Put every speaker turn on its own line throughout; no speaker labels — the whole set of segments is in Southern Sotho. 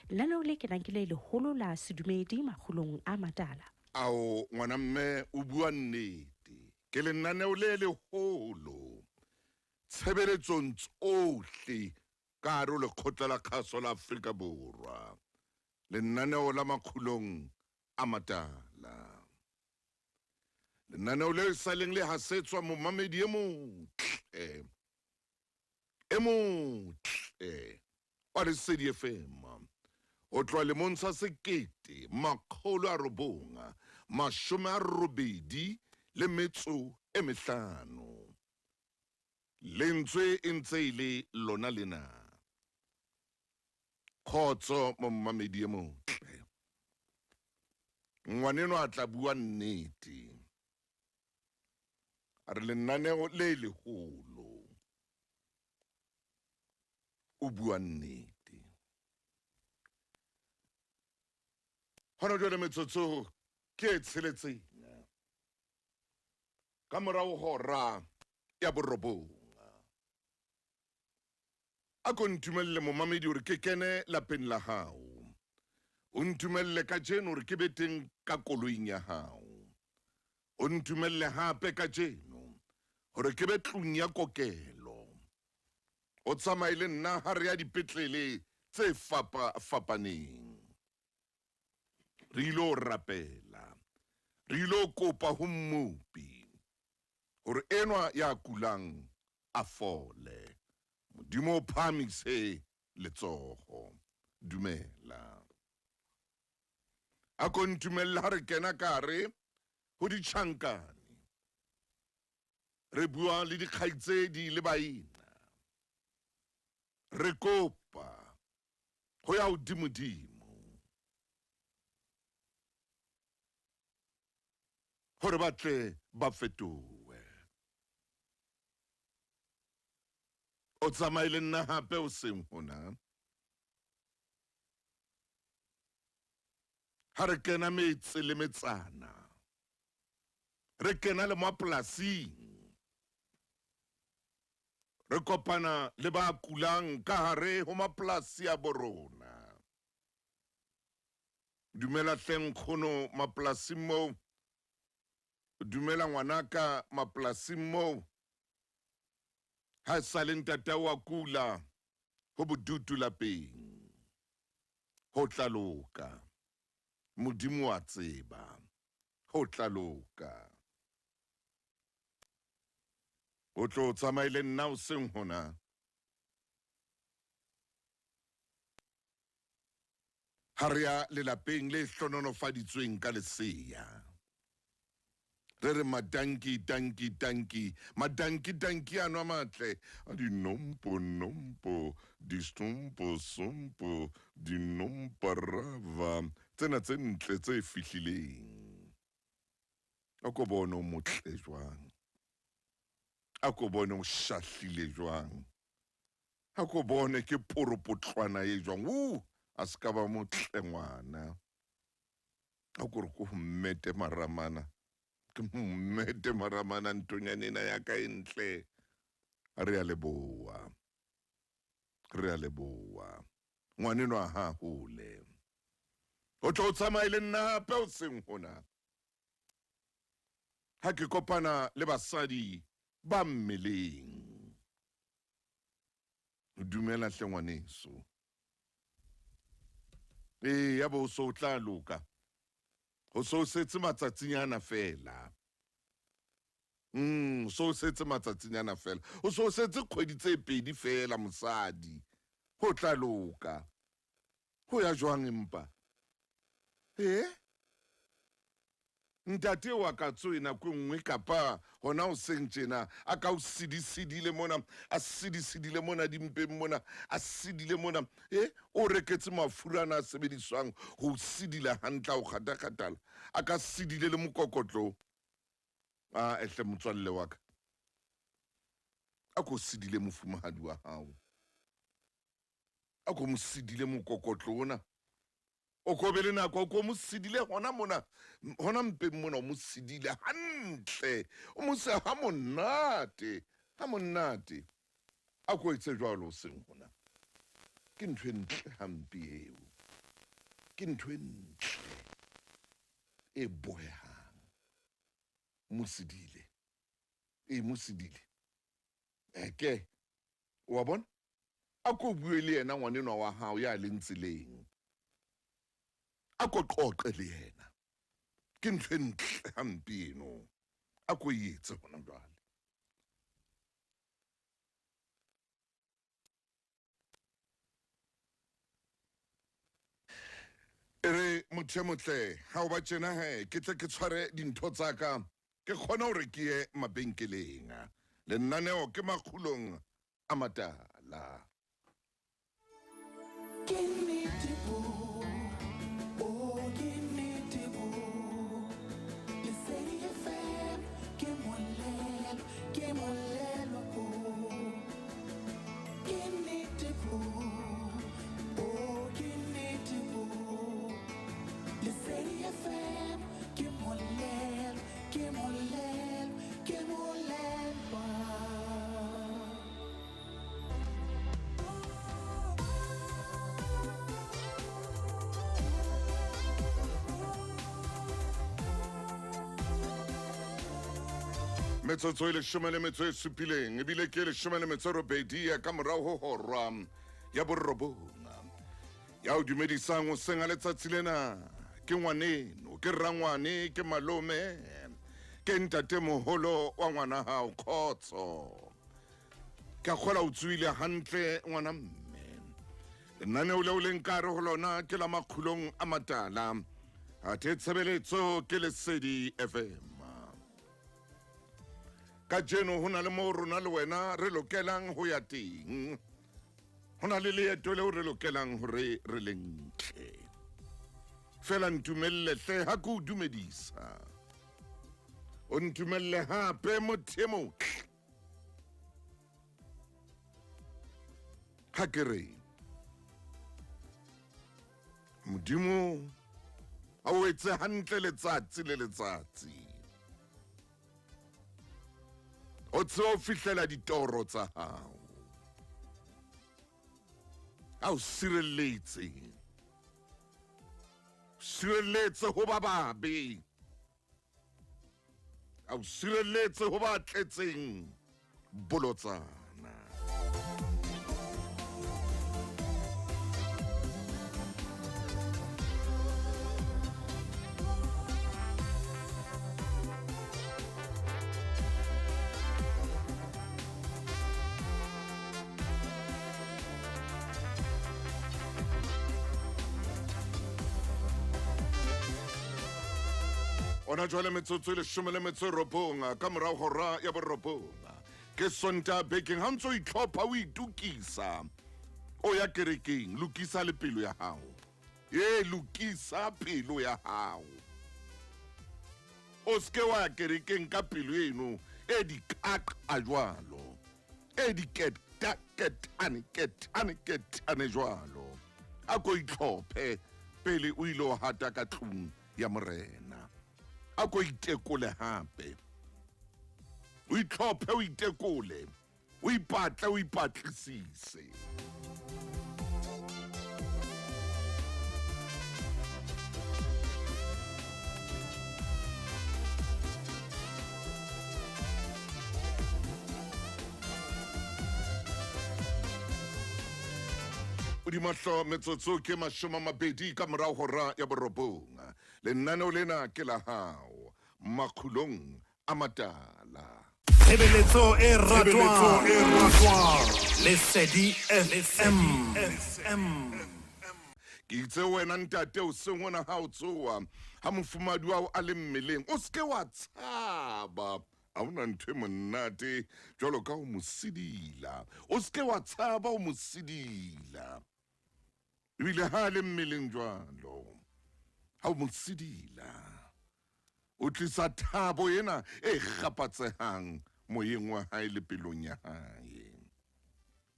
Lenaneo le kenang ke le leholo la sedumedi Makgulong a Matala.
Ao ngwana mme o bua nnete. Ke lenaneo le leholo tshebeletsong tsohle ka hare ho lekgotla la kgaso la Afrika Borwa. Lenaneo la Makgulong a Matala. Lenaneo le sa leng le hasetswa momamedi e motle e motle wa Lesedi FM ho tloha lemong sa 1985. Lentswe e ntse e le lona lena. Kgotso momamedi e motle. Ngwaneno a tla bua nnete. A re lenaneo le leholo. O bua nnete. Hona jwale metsotso ke e tsheletseng ka morao hora ya borobong. A ko ntumelle momamedi hore ke kene lapeng la hao. O ntumelle kajeno hore ke be teng ka koloing ya hao. O ntumelle hape kajeno hore ke be tlung ya kokelo. O tsamaye le nna ha re ya dipetlele tse fapa-fapaneng. Re ilo rapela. Re ilo kopa ho Mmopi hore enwa ya kulang a fole. Modimo o phahamise letsoho. Dumela. A ko ntumelle ha re kena ka hare ho ditjhankane. Re bua le dikgaitsedi le baena. Re kopa ho ya hodimodimo hore ba tle ba fetohe. O tsamaye le nna hape o seng hona. Ha re kena metse le metsana, re kena le mapolasing, re kopana le ba kulang ka hare ho mapolasi a borona. Dumela hle nkgono mapolasing moo. Dumela ngwanaka mapolasing moo. Ha e sale ntate wa kula ho bodutu lapeng. Ho tla loka. Modimo wa tseba. Ho tla loka. O tlo tsamaye le nna hoseng hona. Ha re ya lelapeng le hlohonolofaditsweng ka lesea. Re re madanki, danki, danki, madanki, danki ano a matle, a dinompo, nompo, distompo, sompo, dinomparava, tsena tse ntle tse fihlileng. A ko bone o motle jwang. A ko bone o shahlile jwang. A ko bone ke poropotlwana e jwang. U, a se ka ba motle ngwana. A ko re ko mmete maramana. Ke mmete maramana ntonyane ena ya ka e ntle. Re a leboha. Re a leboha. Ngwaneno a ha hole. O tlo tsamaye le nna hape o seng hona. Ha ke kopana le basadi ba mmeleng. Dumela hle ngwaneso. Ee, ya bo so tla loka. Ho so setse matsatsinyana fela. So setse matsatsinyana fela. O so setse kgwedi tse pedi fela mosadi. Ho tla loka. Ho ya jwang empa? Eh? Ntate wa ka tsoe nako e nngwe kapa hona o seng tjena a ka o sidisidile mona, a sidisidile mona dimpeng mona, a sidile mona. Eh, o reketse mafura ana a sebediswang ho sidila hantle o kgatakgatala. A ka sidile le mokokotlo. A ehle motswalle wa ka. A ko sidile mofumahadi wa hao. A ko mo sidile mokokotlo ona. O ko be le nako, o ko mo sidile hona mona, hona mpeng mona, o mo sidile hantle, o mo se ha monate, ha monate. A ko etse jwalo o seng hona. Ke ntho e ntle hampe eo. Ke ntho e ntle e bohehang. Mo sedile. E mo sedile. Eke wa bona, a ko bue le yena ngwanenwa wa hao ya leng tseleng, a ko qoqe le yena. Ke ntho e ntle hampe eno, a ko etse hona jwale. E re motho e motle, ha o ba tjena he, ke tle ke tshware dintho tsa ka, ke kgone hore ke ye mabenkeleng. Lenaneo ke Makgulong a Matala.
Ke nnete bo, oh ke nnete bo. Lesedi FM ke molelo, ke molelo bo. Ke nnete bo, oh ke nnete bo. Lesedi FM ke molelo, ke molelo, ke molelwa.
Metsotso e 17 ebile ke 18 ya ka morao ho hora ya 9. Ya o dumedisang hoseng ha letsatsi lena ke ngwaneno, ke rangwane, ke malome, ke ntatemoholo wa ngwana hao. Kgotso, ke a kgola o tsohile hantle ngwana mme. Lenaneo leo le nkare ho lona ke la Makgulong a Matala, athe tshebeletso ke Lesedi FM. Kajeno ho na le moo rona le wena re lokelang ho ya teng. Ho na le leeto leo re lokelang hore re le ntle. Feela ntumelle hle ha ke o dumedisa. O ntumelle hape motho e motle. Ha ke re Modimo a o etse hantle letsatsi le letsatsi. O tsebe ho fihlela ditoro tsa hao. A o sireletse. Sireletse ho ba babe. A o sireletse ho ba tletseng bolotsana. Ona jwale metsotso e 19 ka morao hora ya 9. Ke Sontaha bekeng, ha ntso itlhopha o itukisa, o ya kerekeng, lokisa le pelo ya hao. E lokisa pelo ya hao. O seke wa ya kerekeng ka pelo eno e dikaqa jwalo, e diketa ketane ketane ketane jwalo. A ko itlhophe pele o ile o hata ka tlung ya morena. A ko itekole hape. O itlhophe, o itekole, o ipatle, o ipatlisise. Hodima hlo metsotso ke 20 ka morao hora ya 9. Lenaneo lena ke la hao, Makgulong a Matala.
Tshebeletso e ratwang, Lesedi FM.
Ke itse wena ntate o seng ona ha o tsoa, ha mofumahadi wa hao a le mmeleng, o seke wa tshaba. Ha hona ntho e monate jwalo ka ho mo sidila. O seke wa tshaba ho mo sidila. Ebile ha a le mmeleng jwalo, ha o mo sidila, o tlisa thabo ena e kgapatsehang moyeng wa hae le pelong ya hae.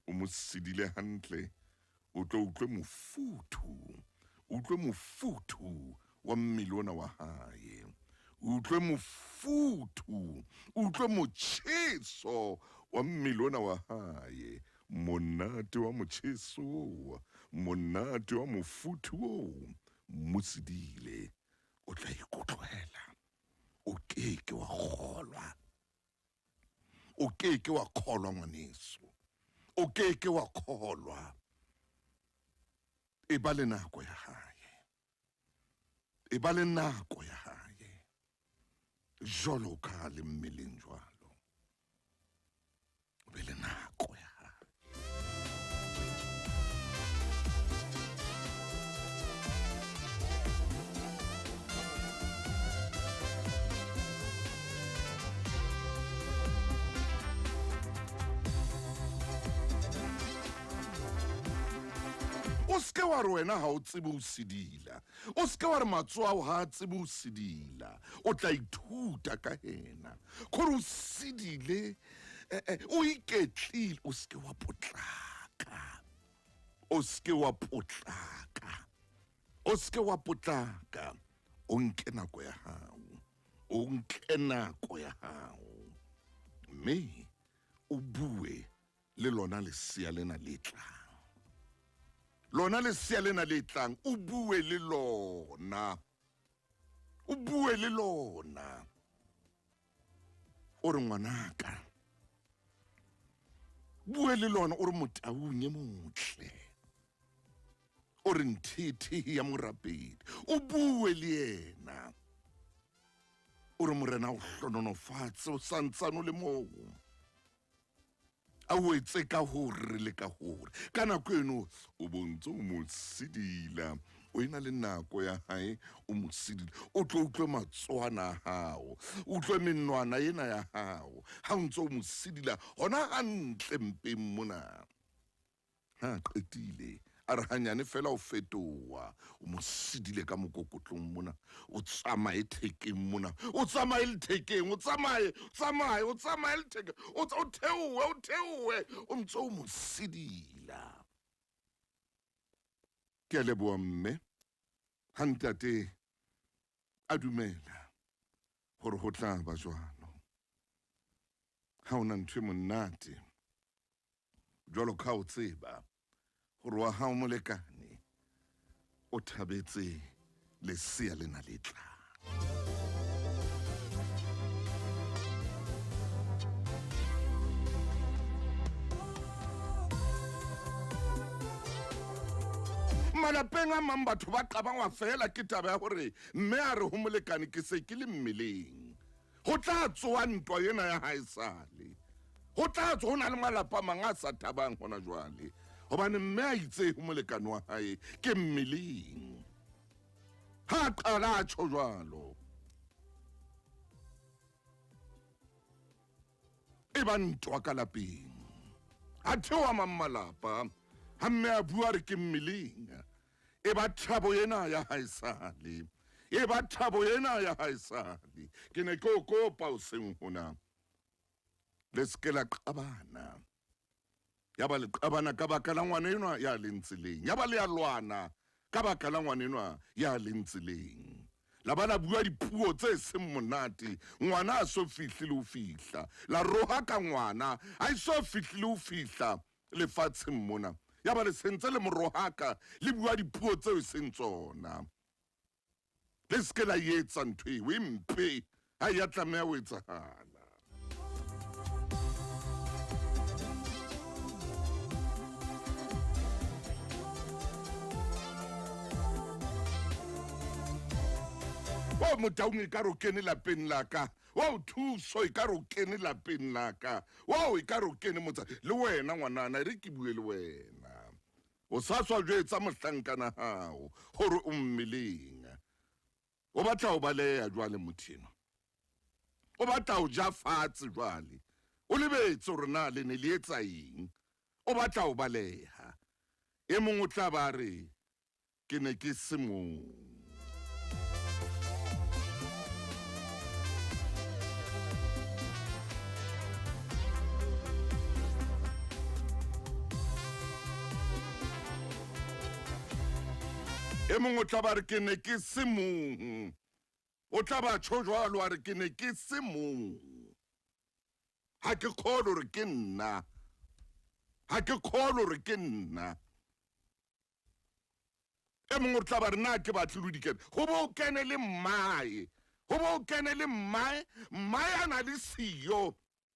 O mo sidile hantle, o tlo utlwe mofuthu, utlwe mofuthu wa mmele ona wa hae. Utlwe mofuthu, utlwe motjheso wa mmele ona wa hae. Monate wa motjheso, monate wa mofuthu oo, Mo sedile, o tla ikutlwela. O keke wa kgolwa. O keke wa kgolwa ngwaneso. O keke wa kgolwa. E ba le nako ya hae. E ba le nako ya hae. Jwalo ka le mmeleng jwalo. O be le nako ya hae. O seke wa re wena ha o tsebe ho sedila. O seke wa re matsoho ao ha a tsebe ho sedila. O tla ithuta ka yena. Kore o sedile, o iketlile, o seke wa potlaka. O seke wa potlaka. O seke wa potlaka. O nke nako ya hao. O nke nako ya hao. Mme o bue le lona lesea lena le tlang. Lona lesea lena le tlang, o bue le lona. O bue le lona. O re ngwanaka. Bue le lona, o re motaung e motle. O re nthethe ya morapedi. O bue le yena. O re morena o hlononofatse, o santsane o le moo. A o etse ka hore le ka hore. Ka nako eno o bontse o mo sedila. O ena le nako ya hae, o mo sedila. O tlo utlwe matsohana a hao. O utlwe menwana ena ya hao. Ha o ntse o mo sedila, hona hantle mpeng mona. Ha qetile, a re hanyane fela o fetoha. O mo sedile ka mokokotlong mona. O tsamaye thekeng mona. O tsamaye le thekeng, o tsamaye, tsamaye, o tsamaye le thekeng. O theohe, o theohe. O ntse o mo sedila. Ke a leboha mme. Ha ntate a dumela hore ho tla ba jwalo. Ha hona ntho e monate jwalo ka o tseba hore wa hao molekane o thabetse lesea lena le tlang. Malapeng a mang batho ba qabangwa fela ke taba ya hore mme a re ho molekane ke se ke le mmeleng. Ho tla tsoha ntwa ena ya haesale. Ho tla tswa ho na le malapa a mang a sa thabang hona jwale. Hobane mme a itse ho molekane wa hae ke mmeleng. Ha qala a tjho jwalo. E ba ntwa ka lapeng. A theoha mang malapa. Ha mme a bua re ke mmeleng. E ba thabo ena ya haesale. E ba thabo ena ya haesale. Ke ne ke o kopa hoseng hona. Le seke la qabana. Ya ba le qabana ka baka la ngwana enwa ya leng tseleng. Ya ba le ya lwana ka baka la ngwana enwa ya leng tseleng. La ba la bua dipuo tse seng monate. Ngwana a so fihle le ho fihla. La roha ka ngwana a so fihle le ho fihla lefatsheng mona. Ya ba le sentse le morohaka le bua dipuo tseo e seng tsona. Le seke la etsa ntho eo e mpe ha ya tlameha ho etsahala. O motaung e ka re o kene lapeng la ka. O thuso e ka re o kene lapeng la ka. O e ka re o kene motsa le wena ngwanana e re ke bue le wena. O sa tswa jwetsa mohlankana hao hore o mmeleng. O batla ho baleha jwale motho enwa. O batla ho ja fatshe jwale. O lebetse hore na le ne le etsa eng. O batla ho baleha. E mong o tla ba re ke ne ke se mong. E mong o tla ba re ke ne ke se mong. O tla ba tjho jwalo a re ke ne ke se mong. Ha ke kgolwe hore ke nna. Ha ke kgolwe hore ke nna. E mongwe o tla ba re na ke batle lo dikene, go bo o kene le mmae, go bo o kene le mmae, mmae a na le siyo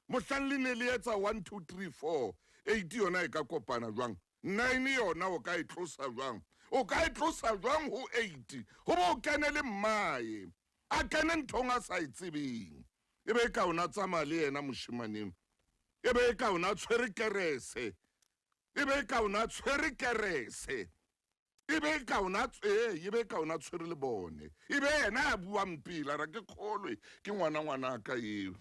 mohlang le ne le etsa 1 2 3 4 8 yona e ka kopana jwang, 9 yona o ka e tlosa jwang, o ka e tlosa jwang ho 8, go bo o kene le mmae, a kene nthong a sa e tsebeng, e be e ka ona tsamaya le yena moshimaneng, e be e ka ona tshwere kerese, e be e ka ona tshwere kerese, e be ka ona e be ka ona tshwere le bone, e be yena a buang pele, a re ke kgolwe ke ngwana ngwana ka eo.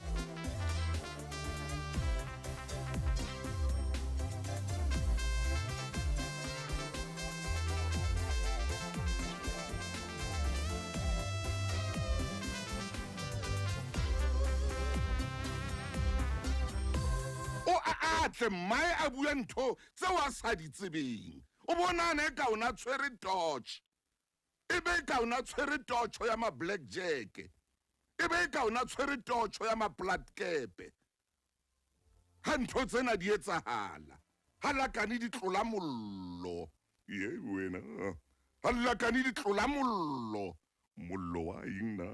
O a atle mmae a bua ntho tseo a sa di tsebeng, o bonane ka ona tshwere torch, e be ka ona tshwere torch ya ma black jack, e be ka ona tshwere torch ya ma plat cap. Ha ntho tsena di etsahala, ha lakane di tlola mollo, ye wena, ha lakane di tlola mollo, mollo wa eng na?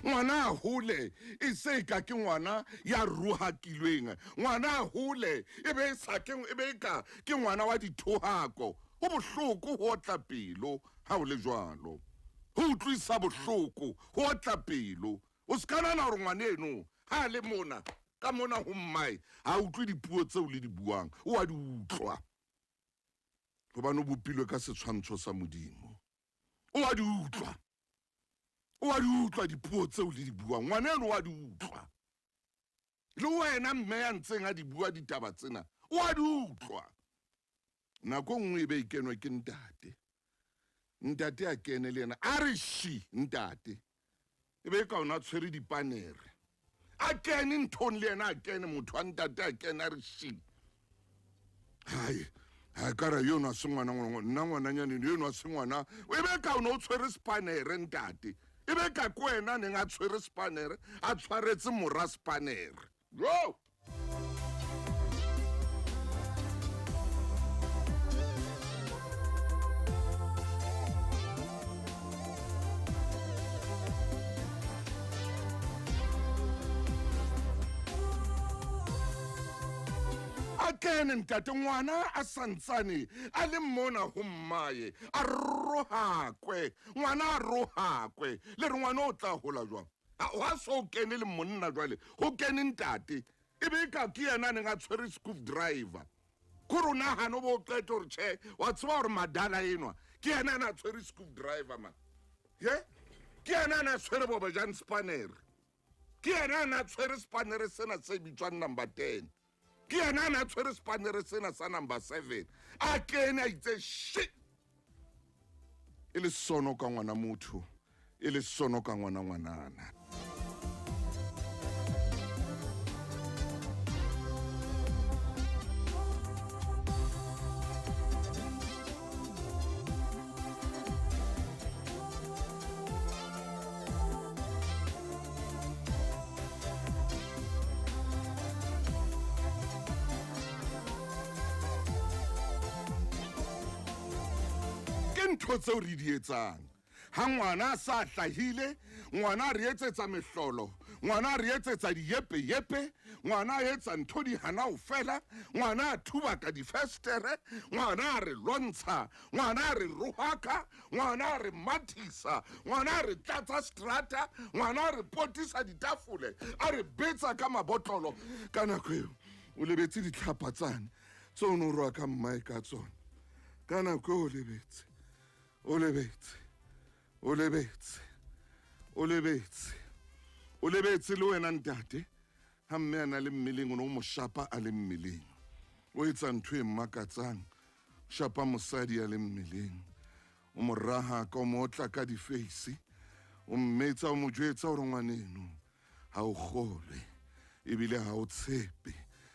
Ngwana a hole e se ka ke ngwana ya ruhakilweng, ngwana a hole e be sa ke e be ka ke ngwana wa dithohako. Ho bohloko ho otla pelo ha o le jwalo, ho utlwisa bohloko ho otla pelo. O se ka nahana hore ngwana eno ha le mona ka mona ho mmae ha utlwe dipuo tseo le di buang, o a di utlwa hobane o bopilwe ka setshwantsho sa Modimo, o a di utlwa, o a di utlwa dipuo tseo le di buang, ngwana eno o a di utlwa. Le wena mme ya ntseng a di bua ditaba tsena, o a di utlwa. Nako nngwe e be e kenwe ke ntate, ntate a kene le yena a re shi ntate, e be ka ona tshwere dipanere, a kene nthong le yena, a kene motho wa ntate a kene a re shi, hai ha ka ra yona se ngwana nna ngwananyane yona se ngwana, e be ka ona o tshwere spanere ntate, e be ka ko wena neng a tshwere spanere, a tshwaretse mora spanere. Yo! A kene ntate ngwana a santsane a le mona ho mmae, a rohakwe, ngwana a rohakwe, le re ngwana o tla hola jwang? Ha so kene le monna jwale, ho kene ntate, e be ka ke yena a neng a tshwere scoof driver. Kore o nahane o bo qete hore tjhe, wa tseba hore madala enwa ke yena a na tshwere scoof driver man, ye ke yena a na tshwere bobejane spanere, ke yena a na tshwere spanere sena se bitswang number 10, ke yena a na tshwere spanere sena sa number 7, a kene a itse shit. E le sono ka ngwana motho, e le sono ka ngwana ngwanana. Ntho tseo re di etsang ha ngwana a sa hlahile, ngwana a re etsetsa mehlolo, ngwana a re etsetsa diyepeyepe, ngwana a etsa ntho di hana ho fela, ngwana a thubaka difestere, ngwana a re lwantsha, ngwana a re rohaka, ngwana a re mathisa, ngwana a re tlatsa strata, ngwana a re potisa ditafole, a re betsa ka mabotlolo. Ka nako eo o lebetse ditlhapa tsane tseo o no roa ka mmae ka tsona, ka nako eo o lebetse, o lebetse, o lebetse, o lebetse, o lebetse le wena ntate. Ha mme a na le mmeleng, o no mo shapa a le mmeleng, o etsa ntho e mmakatsang, shapa mosadi a le mmeleng, o mo rahaka, o mo otla ka difeisi, o mmetsa, o mo jwetsa hore ngwaneno ha o kgolwe, ebile ha o tshepe,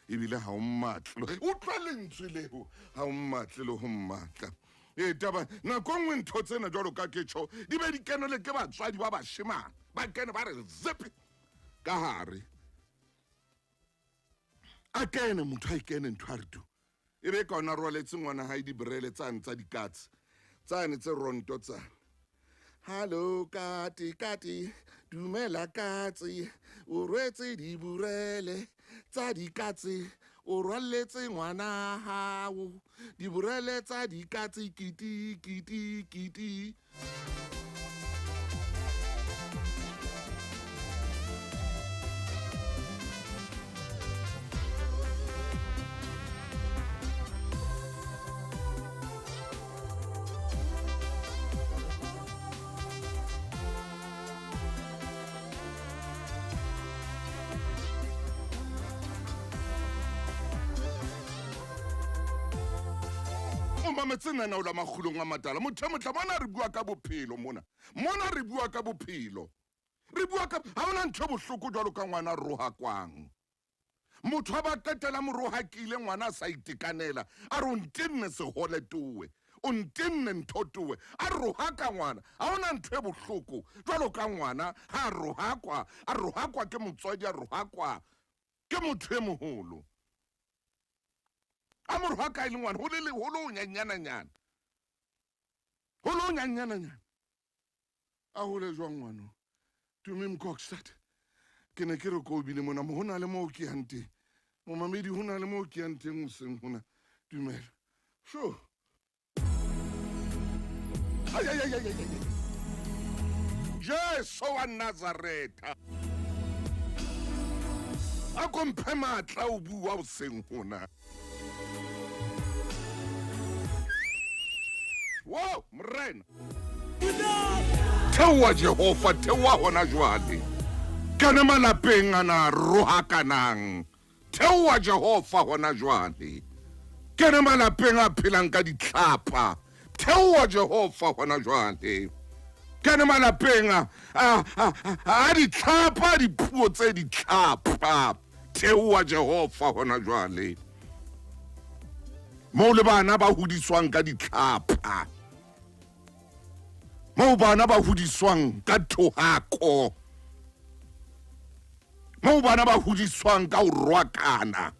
Ebile ha o mmatle. Utlwa lentswe leo, ha o mmatle le ho mmatla. Ee, taba nako e nngwe ntho tsena jwalo ka ke tjho, di be di kenele ke batswadi ba bashemane. Ba kene ba re zip ka hare. A kene motho, a e kene ntho a re tu. E be ka ona rwaletse ngwana hae dibrele tsane tsa dikatse. Tsane tse ronto tsane. Hallo kati kati, dumela katse, o rwetse diburele tsa dikatse, o rwalletse ngwana hao diburele tsa dikatse, kiti kiti kiti. O mametse nna o la makgulong a matala. Motho e motle, mona re bua ka bophelo mona. Mona re bua ka bophelo. Re bua ka, ha hona ntho e bohloko jwalo ka ngwana rohakwang. Motho a ba qetela mo rohakile ngwana a sa itekanela. A re o ntenne sehole towe. O ntenne ntho towe. A rohaka ngwana. Ha hona ntho e bohloko jwalo ka ngwana ha a rohakwa. A rohakwa ke motswadi, a rohakwa ke motho e moholo. A mo rohaka e le ngwana, ho le le, ho le ho nyanyananyana. Ho le ho nyanyananyana. A hole jwang ngwana? Tumi Mkokstad. Ke ne ke re ko bile mona, mo hona le moo ke yang teng. Momamedi, ho na le moo ke yang teng hoseng hona. Dumela. Sho. Ay, ay, ay, ay, ay, ay. Jesu wa Nazaretha. A ko mphe matla o bua hoseng hona. Wow, Morena. Theoha Jehova, theoha hona jwale. Kana malapeng ana rohakanang. Theoha Jehova hona jwale. Kena malapeng a phelang ka ditlhapa. Theoha Jehova hona jwale. Kena malapeng a ditlhapa, dipuo tse ditlhapa. Theoha Jehova hona jwale. Moo le bana ba hodiswang ka ditlhapa. Moo bana ba hodiswang ka thohako. Moo bana ba hodiswang ka ho rwakana.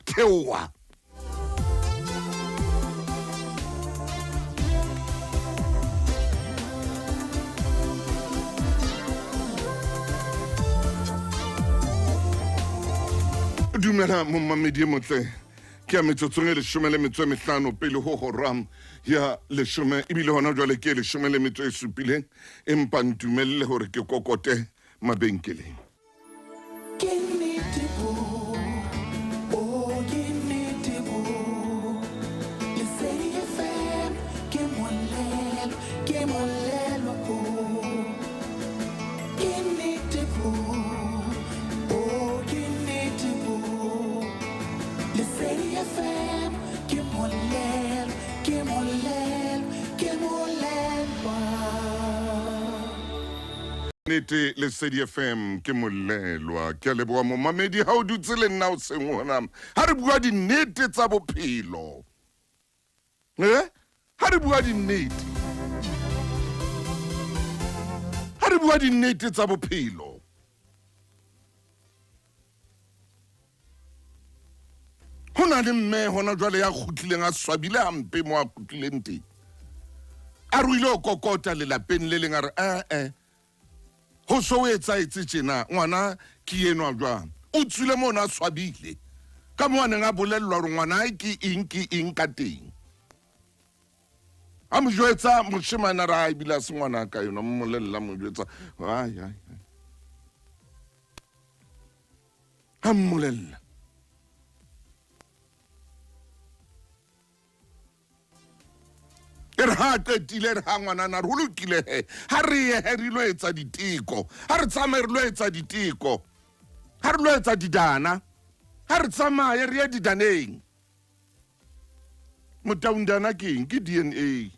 Theoha. Dumela momamedi e motle. Ke ya metsotsong e 15 pele ho hora ya 10, ebile hona jwale ke 17, empa ntumelle hore ke kokote mabenkeleng.
Ke nnete bo, oh ke nnete bo. Lesedi FM ke molelo, ke molelo bo. Ke nnete bo, oh ke nnete bo. Lesedi FM ke molelo, ke molelo, ke molelwa.
Nnete Lesedi FM ke molelwa. Ke a leboha momamedi ha o dutse le nna hoseng hona. Ha re bua dinnete tsa bophelo. Ha re bua dinnete. Ha re bua dinnete tsa bophelo. Ho na le mme hona jwale ya kgutlileng a swabile hampe mo a kgutlileng teng. A re o ile ho kokota lelapeng le leng a re Ho so o etsahetse tjena, ngwana ke enwa jwang? O tswile mono a swabile. Ka moo a neng a bolellwa hore ngwana hae ke eng, ke eng ka teng. A mo jwetsa moshemane a re, ha ebile a se ngwana ka yona, mmolella, mo jwetsa. Ai, ai, ai. A mmolella. E re ha a qetile, re ha ngwanana re ho lokile he, ha re ye he re lo etsa diteko, ha re tsamaye re lo etsa diteko, ha re lo etsa didana, ha re tsamaye re ye didaneng. Motaundana ke eng? Ke DNA.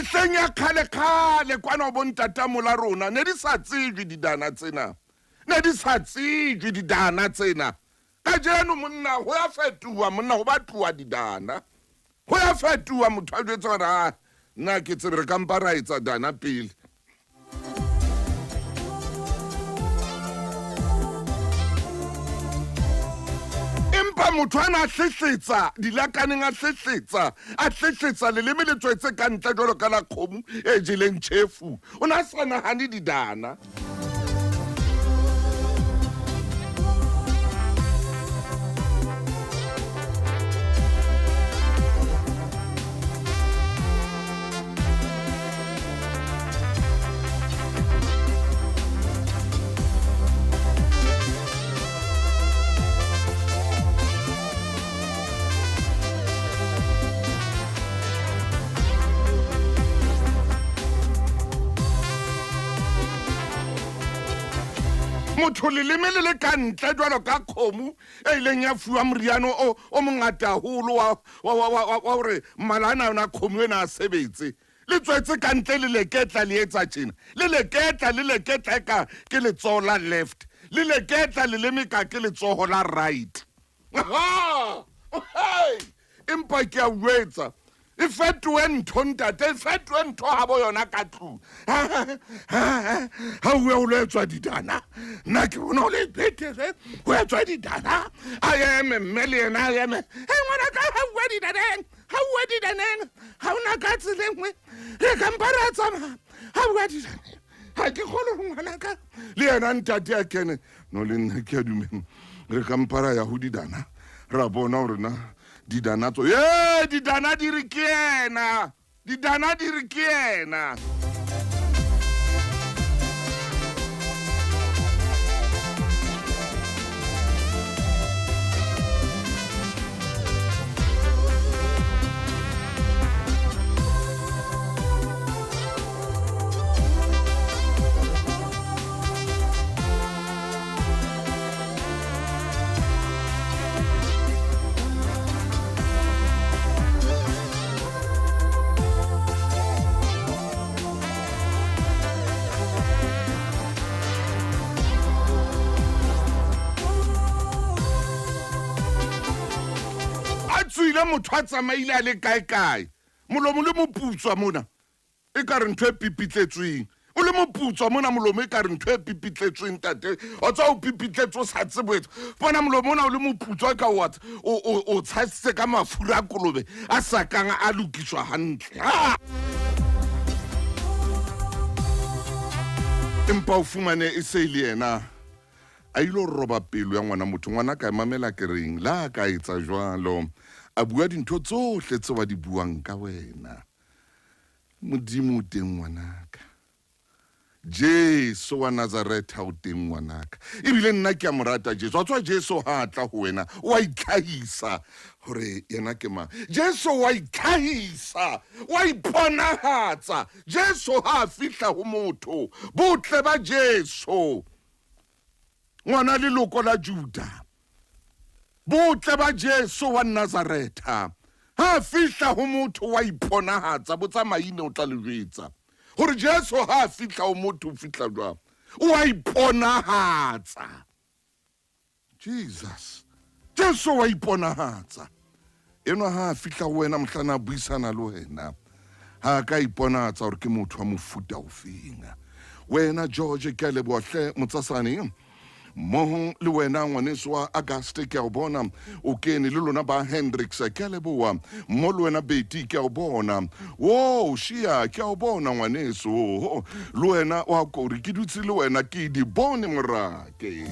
Mehleng ya kgale-kgale kwana ho bontatamola rona ne di sa tsejwe didana tsena. Ne di sa tsejwe didana tsena. Kajeno monna ho ya fetoha monna ho batluwa didana. Ho ya fetoha motho a jwetse hore ha nna ke tsebe re ka mpa ra etsa dana pele. Empa motho a na a hlehletsa dilakaneng, a hlehletsa, a hlehletsa leleme le tswetse ka ntle jwalo ka la kgomo e jeleng tjhefu. O ne a sa nahane didana. Motho leleme le le ka ntle jwalo ka kgomo e ileng ya fuwa moriano o o mongata haholo wa wa wa wa wa hore mmala ana yona kgomo ena a sebetse. Le tswetse ka ntle le leketla le etsa tjena. Le leketla le leketla eka ke letsoho la left. Le leketla leleme ka ke letsoho la right. Aha! Hey! Empa ke a u jwetsa, e fetohe ntho ntate, e fetohe ntho habo yona ka tlung. Ha o lo etswa didana, nna ke bona o le betere ho etswa didana. A eme mme le yena a eme. Hey ngwana ka ha uwe didaneng, ha uwe didaneng, ha ona ka tsela e nngwe. Re ka mpa ra tsamaya, ha uwe didaneng. Ha ke kgone ho ngwana ka. Le yena ntate a kene. No le nna ke a dumela. Re ka mpa ra ya ho didana, ra bona hore na didana tso ye didana di re ke yena, didana di re ke yena. A tswile motho a tsamaile a le kae-kae, molomo le moputswa mona e ka re ntho e pipitletsweng. O le moputswa mona molomo e ka re ntho e pipitletsweng ntate. Wa tswa o pipitletse o sa tsebe ho etsa. Bona molomo ona o le moputswa ka o o o tshasitse ka mafura a kolobe a sa kang a lokiswa hantle. Ha! Empa o fumane e se e le yena a ilo roba pelo ya ngwana motho. Ngwana ka mamela ke reng la ka etsa jwalo, a bua dintho tsohle tseo a di buang ka wena. Modimo o teng ngwanaka, Jesu wa Nazaretha o teng ngwanaka. Ebile nna ke a mo rata Jesu. Wa tswa Jesu ha a tla ho wena o a itlhahisa hore yena ke mang. Jesu wa itlhahisa, wa iponahatsa. Jesu ha a fihla ho motho, botle ba Jesu, ngwana leloko la Juda, botle ba Jesu wa Nazaretha, ha a fihla ho motho wa iponahatsa. Botsa maine o tla le jwetsa hore Jesu ha a fihla ho motho o fihla jwang. O a iponahatsa. Jesus. Jesu wa iponahatsa. Enwa ha a fihla ho wena mohlana a buisana le wena, ha a ka iponahatsa hore ke motho wa mofuta ofeng. Wena George, ke a leboha hle motsasane. Mmoho le wena ngwaneso wa Auguste, ke a o bona o kene le lona ba Hendricks, ke a leboha. Mmo le wena Betty, ke a o bona. O Shia, ke a o bona ngwaneso. Le wena wa Kori, ke dutse le wena, ke di bone morake.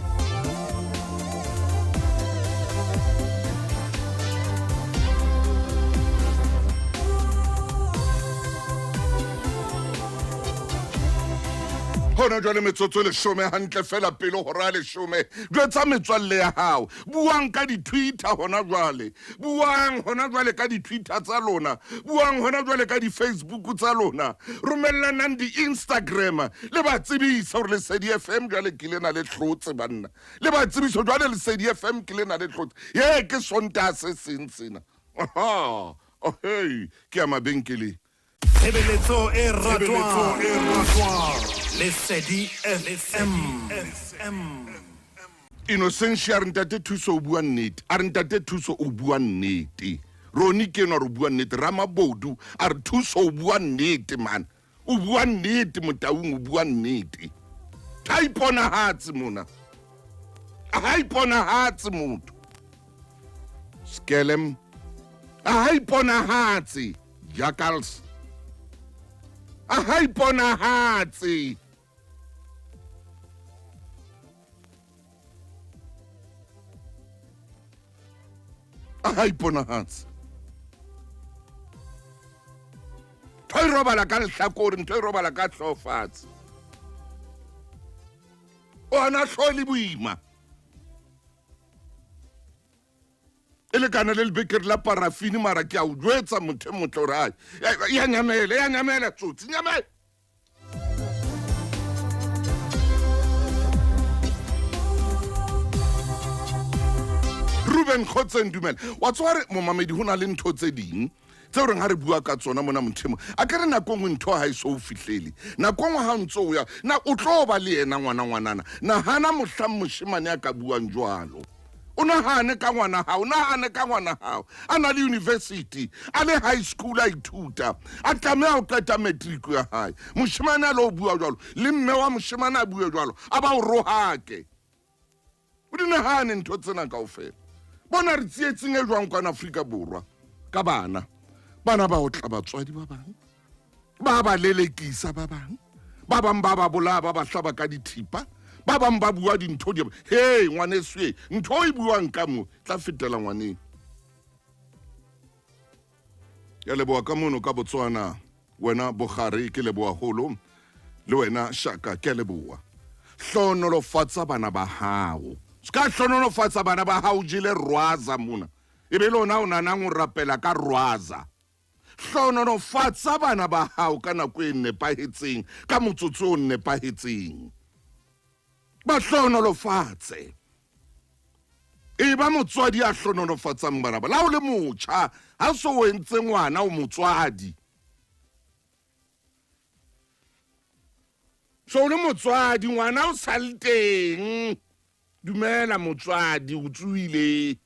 Hona jwale metsotso e leshome hantle fela pele hora ya leshome. Jwetsa metswalle ya hao, buang ka di-Twitter hona jwale, buang hona jwale ka di-Twitter tsa lona, buang hona jwale ka di-Facebook tsa lona, romellanang di-Instagram, le ba tsebise hore Lesedi FM jwale ke lena le hlotse banna, le ba tsebise jwale Lesedi FM ke lena le hlotse. Ye ke Sontaha se seng sena. Aha, oh, hey, ke ya mabenkeleng.
Tshebeletso e ratwang. Lesedi FM.
Innocentia a re ntate Thuso o bua nnete. A re ntate Thuso o bua nnete. Roni ke enwa re o bua nnete. Ramabodu a re Thuso o bua nnete man. O bua nnete Motaung o bua nnete. Ha iponahatse mona. Ha iponahatse motho. Skelem. Ha iponahatse. Jackals. Ha iponahatse. A iponahatse. Ntho e robala ka lehlakore, ntho e robala ka hlooho fatshe. O ana hlooho le boima. E lekana le lebekere la parafini mara ke a o jwetsa motho e motle hore ai ya nyamela, ya nyamela tsotsi, nyamela. Ruben Khotseng dumela. Wa tswa re momamedi ho na le ntho tse ding tseo reng ha re bua ka tsona mona mothemo. A ke re nako nngwe ntho ha e so o fihlele. Nako nngwe ha o ntso o ya, na o tlo ba le yena ngwana ngwanana. Nahana mohlang moshemane a ka buang jwalo. O nahane ka ngwana hao, nahane ka ngwana hao. A na le university, a le high school a ithuta, a tlameha ho qeta matric ya hae. Moshemane a lo bua jwalo, le mme wa moshemane a bue jwalo, a ba o rohake. O di nahane ntho tsena kaofela. Bona re tsietsing e jwang kwana Afrika Borwa ka bana. Bana ba otla batswadi ba bang, ba ba lelekisa ba bang, ba bang ba ba bolaya, ba ba hlaba ka dithipa, ba bang ba bua dintho di. Hey ngwaneso e, ntho e buang ka mo tla fetela ngwaneng. Ya leboha ka mono ka Botswana, wena Bogare ke leboha holo, le wena Shaka ke leboha. Hlonolofatsa bana ba hao. Ska hlonolofatsa bana ba hao jele rwaza mona. E be lona o nanang o rapela ka rwaza. Hlonolofatsa bana ba hao ka nako e nepahetseng, ka motsotso o nepahetseng. Ba hlonolofatse. E ba motswadi a hlonolofatsang bana ba. La o le motjha, ha so o entse ngwana o motswadi. So o le motswadi, ngwana o sa le teng. Dumela motswadi, o tsohile.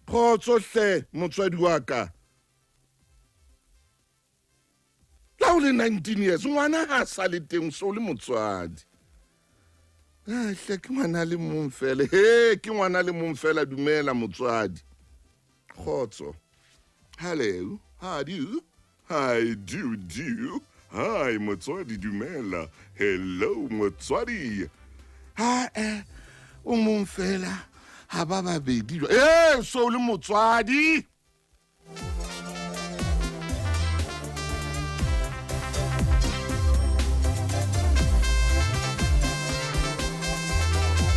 Kgotso hle motswadi wa ka. La o le 19 years, ngwana ha sa le teng, so o le motswadi. Ah, hle ke ngwana le mong fela. He, ke ngwana le mong fela, dumela motswadi. Kgotso. Hello, how do you? Hi, do do. Hi, motswadi, dumela. Hello, motswadi. Ha, o mong fela, ha ba babedi jwa. Eh, so le motswadi.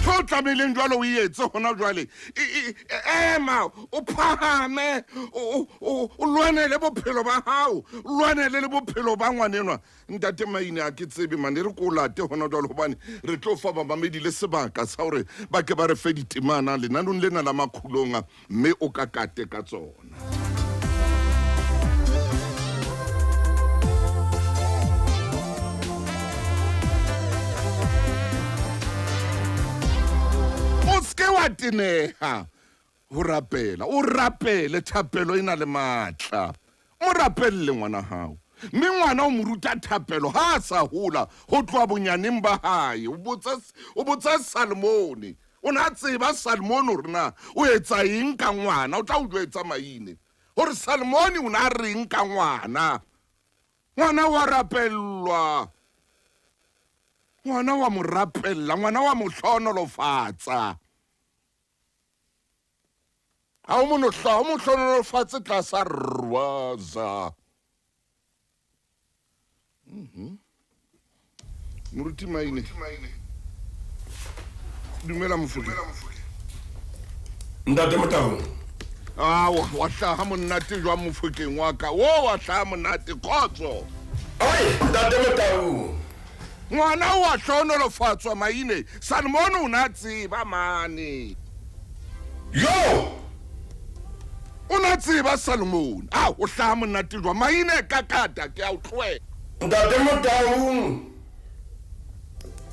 Ntho o tlamehileng jwalo o e etse hona jwale. Ema, o phahame, o lwanele bophelo ba hao, o lwanele le bophelo ba ngwanenwa. Ntate Maine a ke tsebe mane re ko late hona jwale hobane re tlo fa bamamedi le sebaka sa hore ba ke ba re fe ditemana lenanong lena la Makgulong mme o ka kate ka tsona. O seke wa teneha ho rapela, o rapele, thapelo e na le matla. Mo rapelle ngwana hao. Mme ngwana o mo ruta thapelo ha a sa hola ho tloha bonyaneng ba hae. O botsa Salmone. O na tseba Salmone hore na o etsa eng ka ngwana, o tla o jwetsa Maine. Hore Salmone o na reng ka ngwana. Ngwana wa rapellwa. Ngwana wa mo rapella, ngwana wa mo hlohonolofatsa. Ha o mo no hla, o mo hlohonolofatse tlasa rwaza. Moruti Maine. Dumela Mofokeng.
Ntate Motaung.
Ah, wa hlaha monate jwang Mofokeng wa ka. O wa hlaha monate, kgotso.
Oi, Ntate Motaung.
Ngwana o a hlohonolofatswa Maine. Salmone o na tseba mane.
Yo!
O na tseba Salomone. A o hlaha monate jwang? Maine kakata ke a o tlohela.
Ntate Motaung,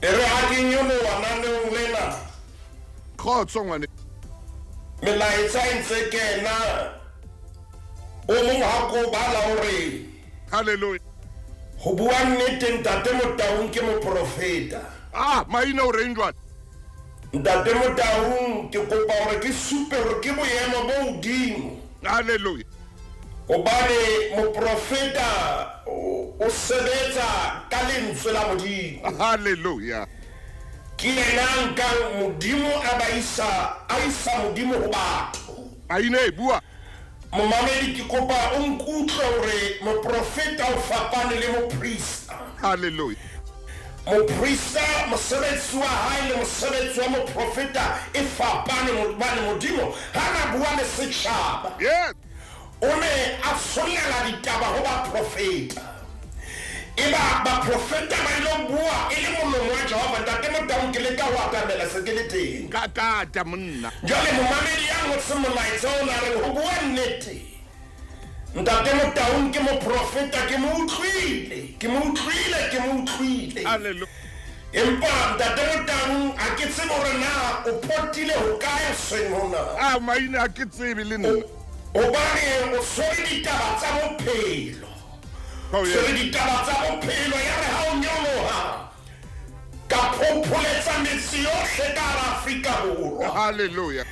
e re ha ke nyoloha naneong lena.
Kgotso ngwane.
Melaetsa e ntse kena. O mong ha ko bala hore
Hallelujah.
Ho bua nnete Ntate Motaung ke moprofeta.
Ah, maina o reng jwale?
Ntate Motaung, ke kopa hore ke supe hore ke boemo bo hodimo.
Hallelujah.
Hobane moprofeta o sebetsa ka lentswe la Modimo.
Hallelujah.
Ke yena a nkang Modimo a ba isa, a isa Modimo ho batho.
Maina e bua.
Momamedi, ke kopa o nkutlwe hore moprofeta o fapane le moprista.
Hallelujah.
Moprista, mosebetsi wa hae le mosebetsi wa moprofeta e fapane, hobane Modimo ha na bua le setjhaba.
Yes.
O ne a tshollela ditaba ho baprofeta. Eba baprofeta ba ilo bua e le molomo wa Jehova. Ntate Motaung, ke leka ho atamela se ke le teng.
Kakata monna.
Jwale momamedi ya ngotseng molaetsa ona a reng ho bua nnete, Ntate Motaung ke moprofeta, ke mo utlwile, ke mo utlwile, ke mo utlwile.
Hallelujah.
Empa Ntate Motaung ha ke tsebe hore na o potile hokae hoseng hona.
Ah, maina ha ke tsebe le nna.
Hobane o tshwere ditaba tsa bophelo.
Oh, yeah.
Tshwere ditaba tsa bophelo ya re ha o nyoloha ka phopholetsa metse yohle ka hara Afrika Borwa.
Hallelujah.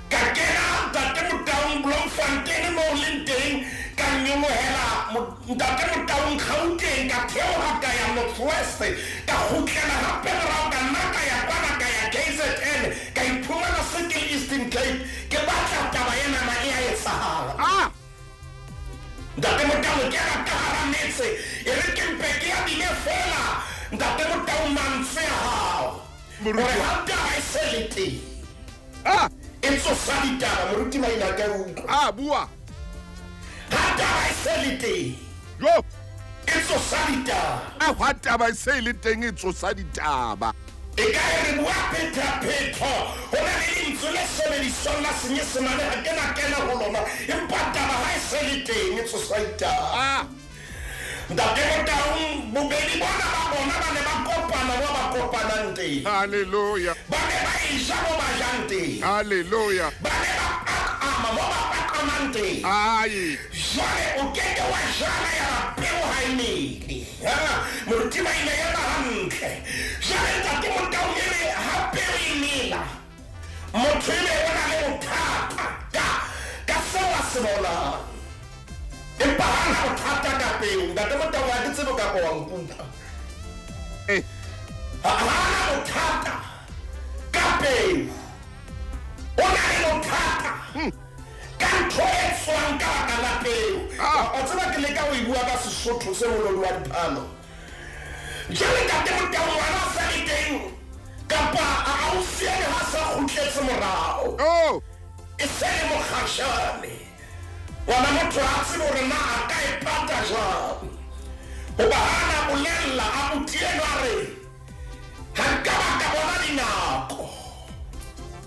Ka kena Ntate Motaung Bloemfontein moo leng teng, ka nyolohela Ntate Motaung Gauteng, ka theoha ka ya North West, ka kgutlela hape morao ka nna ka ya kwana ka ya KZN, ka iphumana se ke le Eastern Cape, ke batla taba enana e a etsahala.
Ah!
Ntate Motaung, ke ra ka hara metse, e re ke mpe ke ya bile feela Ntate Motaung mantswe a hao.
Moruti.
Hore ha taba e se le teng.
Ah!
E tsosa ditaba, moruti Maina ka utlwa.
Ah, bua.
Ha taba e se le teng.
Jo.
E tsosa ditaba.
Ah, ha taba e se le teng e tsosa ditaba.
E ka e re bua phethaphetho, ho na le lentswe le sebediswang la Senyesemane, ha ke na kena ho lona, empa taba ha e se le teng e tsosa ditaba.
Ah.
Ntate Motaung, bobedi bona ba bona ba ne ba kopana mo ba kopanang teng.
Hallelujah.
Ba ne ba e ja mo ba jang teng.
Hallelujah.
Ba ne ba paqama mo ba paqamang teng.
Ai.
Jwale o keke wa jala ya ba peo ha e mele. Ha, moruti ba ile ema hantle. Jwale Ntate Motaung e re ha peo e mela, motho ebe o na le bothata ka seo a se bonang. Empa ha na bothata ka peo. Ntate Motaung, ha ke tsebe kapa wa nkutlwa.
Eh.
Ha na bothata ka peo. O na le bothata ka ntho e tswang ka baka la peo.
Ah.
O tseba ke leka ho e bua ka Sesotho se molodi wa diphalo. Jwale Ntate Motaung, ngwana a sa le teng kapa a ausi ene ha sa kgutletse morao.
Oh.
E se le mokgatjhane. Ngwana motho ha tsebe hore na a ka e pata jwang. Hoba ha na bolella abuti enwa a re, ha nka ba ka bona dinako.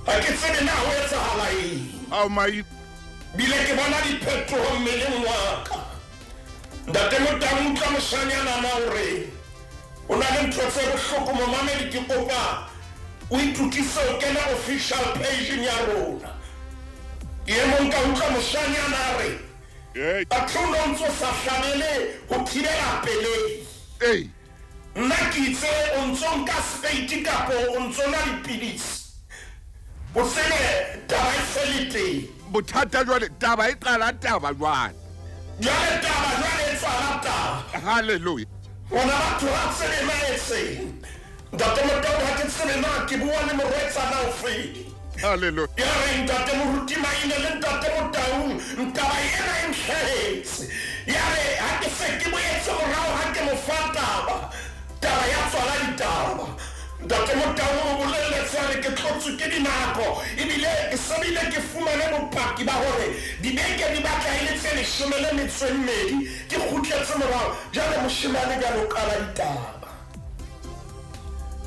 Ha ke tsebe na ho etsahala eng.
Ao mai.
Bile ke bona diphetoho mmeleng wa ka. Ntate Motaung, utlwa moshanyana na hore o na le ntho tse bohloko. Momamedi, ke kopa o itokise o kena official page ya rona. Ke e mong ka utlwa moshanyana a re,
Hey.
batho o no ntso sa hlabele ho thibela pelehi.
Hey.
Nna ke itse o ntso nka spate kapo o ntso nwa dipidisi. O tsebe taba e se le teng.
Bothata jwale, taba e qala taba jwale.
Jwale taba jwale e tswala taba.
Hallelujah.
Rona batho ha tsebe na etseng. Ntate Motaung, ha ke tsebe na ke bua le morwetsana ofe.
Hallelujah.
Ya re Ntate Moruti Maine le Ntate Motaung, taba ena e nhlahetse. Ya re ha ke se ke boetse morao ha ke mo fa taba, taba ya tswala ditaba. Ntate Motaung o bolelletse a re ke tlotswe ke dinako, ebile ke sebile ke fumane bopaki ba hore dibeke di batla e le tse 12 ke kgutletse morao. Jwale moshemane jwale o qala ditaba.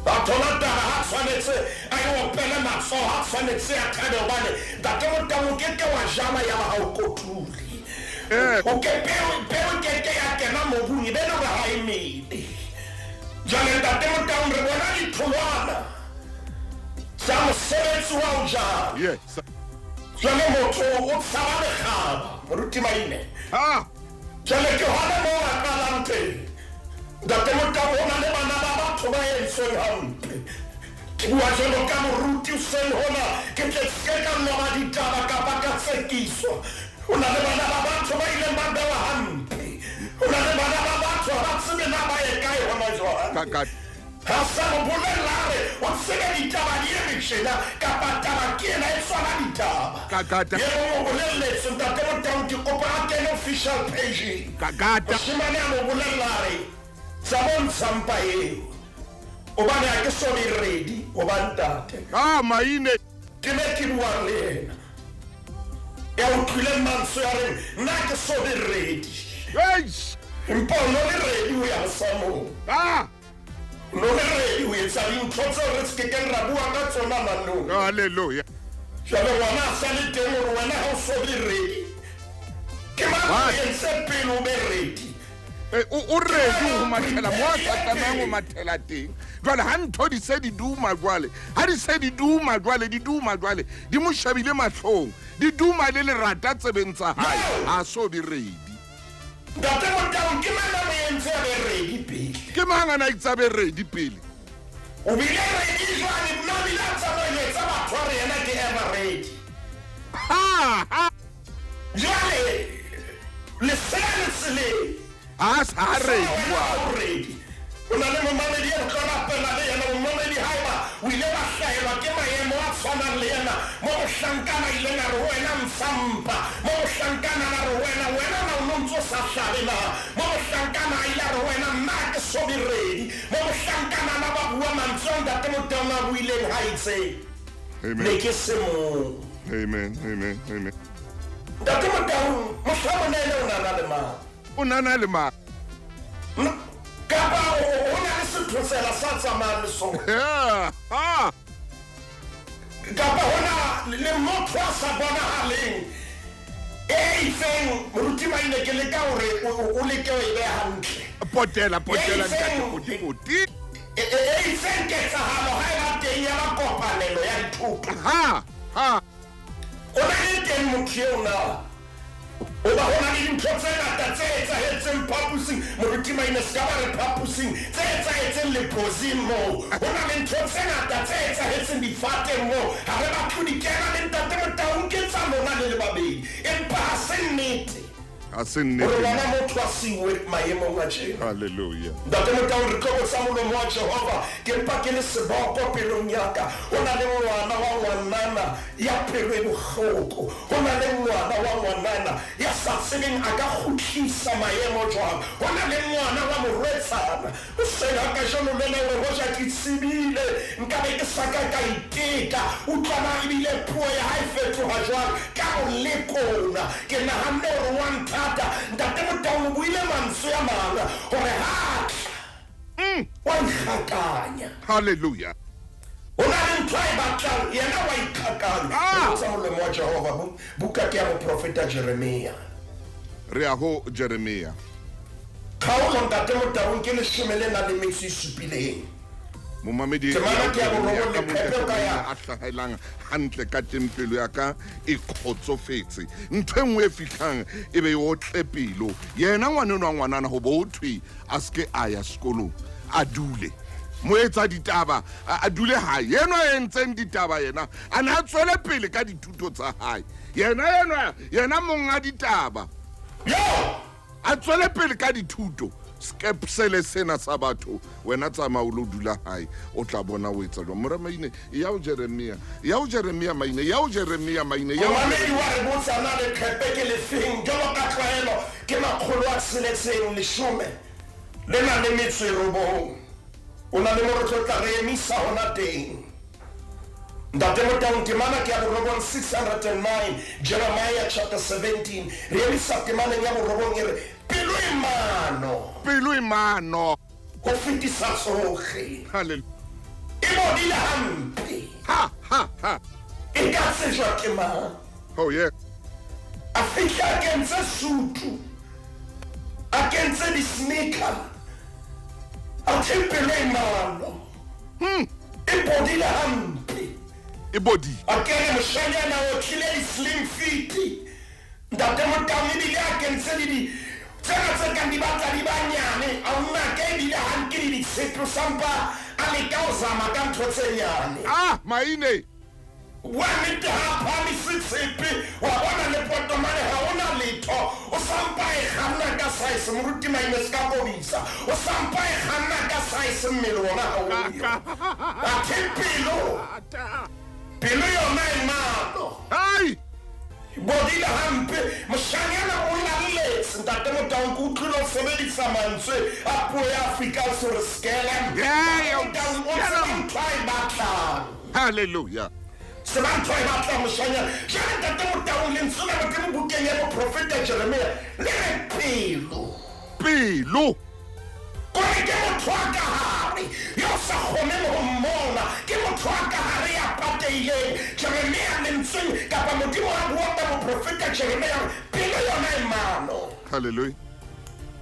Ba thola taba ha tshwanetse a e opele matsoho, ha tshwanetse a thabe, hobane Ntate Motau o ke ke wa jala ya ba ha o kotule. O ke peo, peo ke ke ya kena mobung e be le hore ha e mele. Jwale Ntate Motau re bona ditholwana tsa mosebetsi wa ho jala.
Yes.
Jwale motho o tshaba lekgaba, Moruti Maine.
Ha.
Jwale ke hona moo a qalang teng. Ntate Motau, ho na le bana ba batho ba entsweng hampe. Ke bua jwalo ka moruti hoseng hona, ke tle ke se ka loba ditaba kapa ka tsekiswa. Ho na le bana ba batho ba ileng ba bewa hampe. Ho na le bana ba batho ha ba tsebe na ba ye kae hona jwale. Ha sa mo bolella a re o tsebe ditaba di eme tjena kapa taba ke ena e tswala ditaba. Ye mong o bolelletswe Ntate Motau ke kopa a kene official page-eng. Moshemane a mo bolella a re tsa bontsha mpa eo hobane ha ke so be ready ho ba ntate.
Ah, maine.
Ke ne ke buang le yena. Ya utlwileng mantswe a reng nna ha ke so be ready.
Eish.
Empa o no le ready ho ya mosamong.
Ah.
O no le ready ho etsa dintho tseo re se kekeng ra bua ka tsona manong.
Hallelujah.
Jwale ngwana a sa le teng hore wena ha o so be ready. Ke mang o entse pele o be ready?
O ready ho mathela mo a sa tlamehang ho mathela teng. Jwale ha ntho di se di duma jwale, ha di se di duma jwale, di duma jwale, di mo shebile mahlong, di duma le lerata tsebeng tsa hae, ha so be ready.
Ntate Motau, ke mang a mo entse a be ready pele?
Ke mang a na itse a be ready pele?
O bile ready jwale, nna o bile a tsamaya ho etsa batho a re yena ke ever ready.
Ha, ha.
Jwale, lesea le tseleng.
Ha sa ready
wa. Ready. O na le momamedi e re tlo rapela le yena. Momamedi, haeba o ile wa hlahelwa ke maemo a tshwanang le ena, mo mohlankana a ileng a re ho wena ntsha mpa, mo mohlankana a re ho wena, wena na o no ntso sa hlabe na, mo mohlankana a ile a re ho wena nna ha ke so be ready, mo mohlankana na ba bua mantswe a Ntate Motaung a buileng ha itse ne ke se mong.
Amen, amen, amen.
Ntate Motaung, mohla monene o na na le mang?
O na na le mang?
Kapa ho na le sethotsela sa tsamayang le sona? Kapa ho na le motho a sa bonahaleng e itseng? Moruti Maine, ke leka hore o leke ho e beha hantle.
Potela, potela, ntate Poti, poti.
E itseng ketsahalo ha e ba teng ya ba kopanelo ya dithoto.
Ha, ha.
O na le teng motho eo na? Hoba ho na le dintho tse ngata tse etsahetseng phaposing, Moruti Maine, se ka ba re phaposing, tse etsahetseng lephosing moo. Ho na le ntho tse ngata tse etsahetseng difateng moo. Ha re batle ho di kena le Ntate Motaung, ke tsa lona le le babedi. Empa ha se nnete.
Ha se nnete.
Hore ngwana motho a siuwe maemong a tjena.
Hallelujah.
Ntate Motaung, re tlo botsa molomo wa Jehova. Ke mpa ke le seboko pelong ya ka. Ho na le ngwana wa ngwanana ya pelo e bohloko. Ho na le ngwana wa ngwanana ya sa tsebeng a ka kgutlisa maemo jwang. Ho na le ngwana wa morwetsana hoseng ha kajeno lena o re hoja ke tsebile nka be ke sa ka ka iteka. Utlwa na ebile puo ya hae fetoha jwang ka moleko ona. Ke nahanne hore wa nthata. Ntate Motaung o buile mantswe a mang hore ha tla wa ikgakanya.
Hallelujah.
Ho na le ntho a e batlang, yena wa ikgakanya. Re botsa molomo wa Jehova. Buka ke ya moprofeta Jeremia.
Re ya ho Jeremia.
Kgaolo Ntate Motaung ke leshome le nang le metso e supileng.
Momamedi
Temana ke ya borobong leqephe o ka ya.
a hlahelang hantle ka teng, pelo ya ka e kgotsofetse. Ntho e nngwe e fihlang e be e otle pelo. Yena ngwanenwa ngwanana ho bo thwe a se ke a ya sekolong, a dule. Moetsa ditaba a dule hae. Yenwa a entseng ditaba yena a ne a tswele pele ka dithuto tsa hae. Yena yenwa yena monga ditaba.
Yo!
A tswele pele ka dithuto. Skepsele sena sa batho, wena tsamaya o lo dula hae, o tla bona o etsa jwang. Mora Maine, ya o Jeremia, ya o Jeremia Maine, ya o Jeremia Maine, ya o
Momamedi wa re botsa na leqhepe ke lefeng? Jwalo ka tlwaelo ke makgolo a tsheletseng leshome le na le metso e robong. O na le mo re tlo tla re emisa hona teng. Ntate Motaung, temana ke ya borobong 609, Jeremiah chapter 17. Re emisa temaneng ya borobong e re, pelo e mano.
Pelo e mano.
Ho fetisa tsohle.
Hallelujah.
E bodile hampe.
Ha ha ha.
E ka tsejwa ke mang?
Oh yeah.
A fihla a kentse sutu, a kentse di-sneaker, athe pelo e mano. E bodile hampe.
E bodile.
A kene moshanyana o tlile di-slim fit. Ntate Motaung ebile a kentse le di tsena tse kang di batla di ba nyane, a unake ebile ha nke le ditshepe, o sampa a leka ho zama ka ntho tse nyane.
Ah, maine.
Bua nnete ha a phahamise tshepe, wa bona le potomane ha ho na letho, o sampa a e kganna ka size, moruti Maine se ka kobisa, o sampa a e kganna ka size mmele wona ha o yo. Athe pelo, pelo yona e mano.
Hai!
Bodile hampe, moshanyana o lalletse. Ntate Motaung, ke utlwile o sebedisa mantswe a puo ya Afrikaans hore skelem.
Yeah,
Motaung o tseba
skelem.
ntho a e batlang.
Hallelujah.
Tseba ntho a e batlang moshanyana. Jwale Ntate Motaung, lentswe la Modimo bukeng ya moprofeta Jeremia le re pelo.
Pelo.
Kore ke motho wa ka hare yo o sa kgoneng ho mmona, ke motho wa ka hare ya patehileng. Jeremia lentsweng kapa Modimo a bua ka moprofeta Jeremia hore pelo yona e mano.
Hallelujah.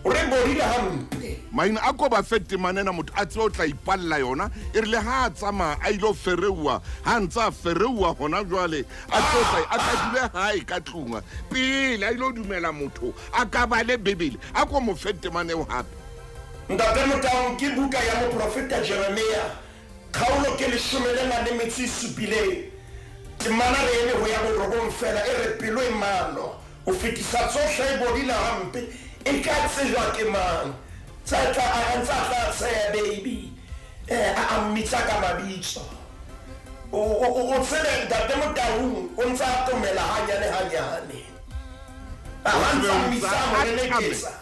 O re bodile hampe.
Maina a ko ba fe temana ena motho a tsebe o tla ipalla yona e rile ha a tsamaya a ile ho fereuwa ha ntse a fereuwa hona jwale a tlo tla a tla dule hae ka tlung pele a ile ho dumela motho a ka bale Bibele a ko mo fe temana eo hape.
Ntate Motaung, ke buka ya moprofeta Jeremia, kgaolo ke leshome le nang le metso e supileng, temana re eme ho ya borobong feela, e re pelo e mano ho fetisa tsohle e bodile hampe, e ka tsejwa ke mang? Tsa tla a ntsa tla tsheya baby, a mmitsa ka mabitso. O tsebe Ntate Motaung o ntsa atomela hanyane hanyane. A ha ntsa mmitsa mo leleketsa.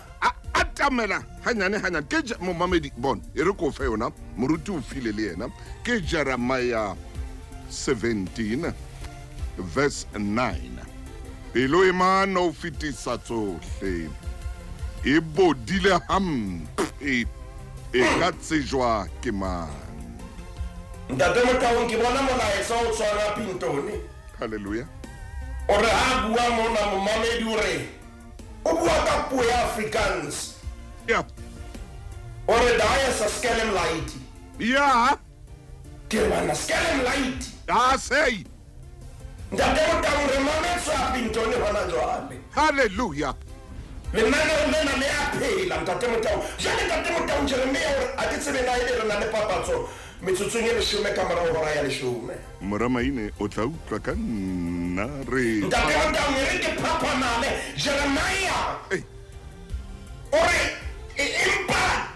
Atamela hanyane hanyane ke momamedi bon e re ko fe yona moruti o file le yena ke Jeremiah 17 verse 9. Pelo e mano ho fetisa tsohle e bodile hampe e ka tsejwa ke mang?
Ntate Motaung, ke bona molaetsa o tswang Pintone.
Hallelujah.
O re ha bua mona momamedi o re o bua ka puo ya Afrikaans.
Yeah.
O re daai is 'n skelm laaitie.
Ja.
Ke bana skelm laaitie.
Ja, sê.
Ntate Motaung, re mametswe Pintone hona jwale.
Hallelujah.
Lenaneo lena le a phela Ntate Motaung. Jwale Ntate Motaung, Jeremia o re a ke tsebe na ebe re na le papatso metsotsong e leshome ka morao hora ya leshome.
Mora Maine o tla utlwa ka nna re.
Ntate Motaung, e re ke phaphamale. Jeremia o re empa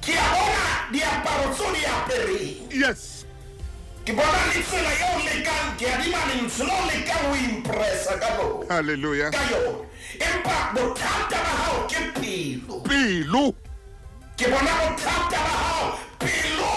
ke a bona diaparo tseo di apereng.
Yes.
Ke bona le tsela eo lekang, ke adima lentswe leo lekang ho impressa ka lona.
Hallelujah.
Ka yona. Empa bothata ba hao ke pelo.
Pelo.
Ke bona bothata ba hao pelo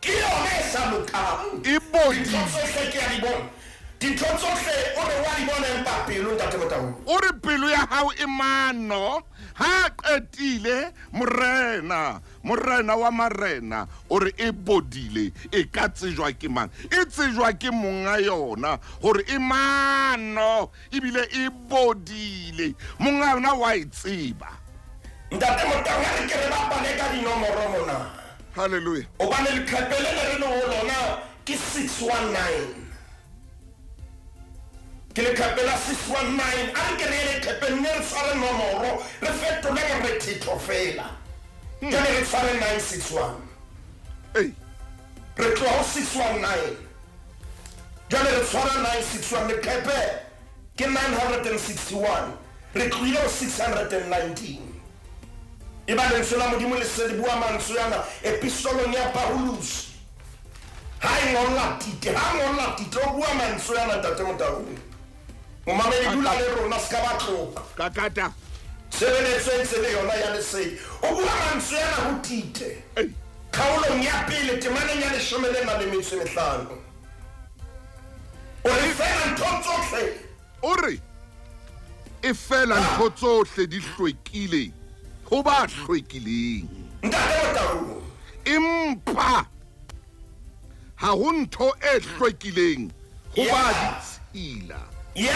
ke yona e sa lokang.
E bodile.
Dintho tsohle ke a di bona. Dintho tsohle o re wa di bona empa pelo Ntate Motaung.
O re pelo ya hao e mano ha qetile morena, morena wa marena o re e bodile e ka tsejwa ke mang? E tsejwa ke monga yona hore e mano ebile e bodile. Monga yona wa e tseba.
Ntate Motaung, ha re ke re bapale ka dinomoro mona.
Hallelujah.
Hobane leqhepe le le re le ho lona ke 619. Ke leqhepe la 619. A re ke re ye leqhepeng mme re tshware nomoro, re fetole morethetho fela. Jwale re tshware 961.
Ei.
Re tloha ho 619. Jwale re tshwara 961. Leqhepe ke 961. Re tlohile ho 619. E ba lentswe la Modimo le se le bua mantswe ana epistolong ya Paulus. Ha e ngolla Tite, ha ngolla Tite o bua mantswe ana Ntate Motaung. Momamedi dula le rona se ka ba tloha.
Kakata.
Tshebeletso e ntse le yona ya lesedi. O bua mantswe ana ho Tite.
Ei.
Kgaolong ya pele temaneng ya leshome le nang le metso e mehlano. O re fela ntho tsohle.
O re e fela ntho tsohle di hlwekile ho ba hlwekileng.
Ntate Motaung.
Empa Ha ho ntho e hlwekileng ho ba ditshila.
Ya.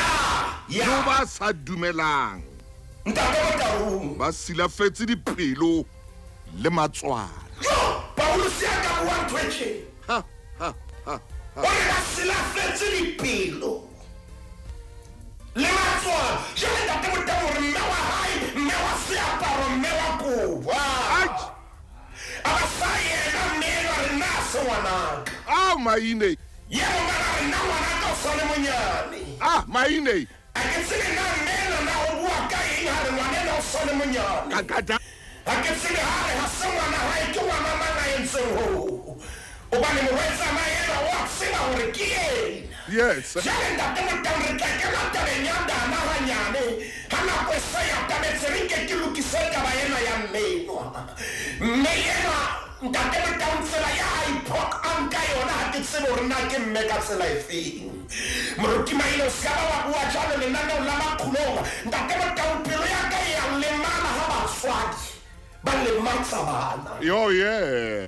Le ho ba sa dumelang.
Ntate Motaung.
Ba silafetse dipelo le matswalo.
Jo, Paulus ya ka bua ntho e tjena.
Ha, ha, ha, ha.
O re ba silafetse dipelo le matswalo. Jwale Ntate Motaung o re mme wa hae, mme wa seaparo, mme wa kobo. A ba sa yena mme enwa re nna ha se ngwanaka.
Ah, maine.
Ye mong a re nna ngwanaka o sa le monyane.
Ah, maine.
A ke tsebe na mme enwa na o bua ka eng ha re ngwanena o sa le monyane.
Ka
Ha ke tsebe ha re ha se ngwana hae, ke ngwana mang a entseng hoo. Hobane morwetsana enwa o a tseba hore ke yena.
Yes.
Jwale Ntate Motaung re tla kena tabeng ya dana hanyane. Ha nako e sa e atametse, re nke ke lokise taba ena ya mme enwa. Mme enwa, Ntate Motaung, tsela ya a iphoqang ka yona ha ke tsebe hore na ke mme ka tsela efeng. Moruti Maile, o se ka ba wa bua jwalo lenaneong la Makgulong. Ntate Motaung, pelo ya ka e a lemala ha batswadi ba lematsa bana.
Yo, yeah.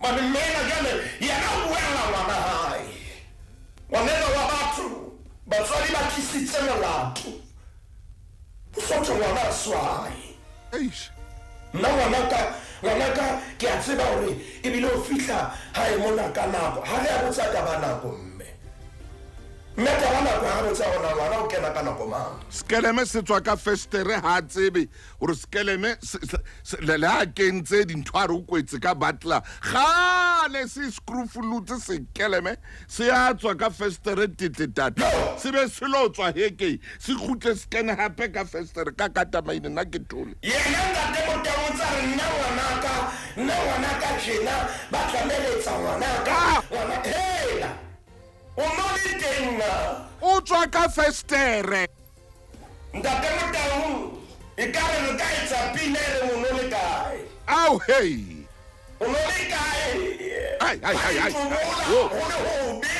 Mane mme enwa jwale yena o buella ngwana hae. Ngwaneno wa batho, batswadi ba tlisitse molato. Ho so thwe ngwana a swae.
Eish.
Nna ngwanaka, ngwanaka ke a tseba hore ebile o fihla hae mona ka nako. Ha re a botsa taba nako mme. Mme taba nako ha re botsa hore ngwana o kena ka nako mang.
Skeleme se tswa ka festere ha a tsebe hore skeleme le ha kentse dintho a re o kwetse ka butler. Kgale se screwfulutse sekeleme se a tswa ka festere tetetata. Se be se lo tswa heke, se kgutle se kene hape ka festere ka katamaine nna ke thole.
Yena Ntate Motaung o tsa re nna ngwanaka, nna ngwanaka tjena ba tlameletsa ngwanaka. Ngwana hela. O no le teng na?
O tswa ka festere.
Ntate Motaung, ekare re ka etsa pina e reng o no le kae?
Ao, hey.
O no le kae?
Ai, ai, ai, ai.
Ho le hobe.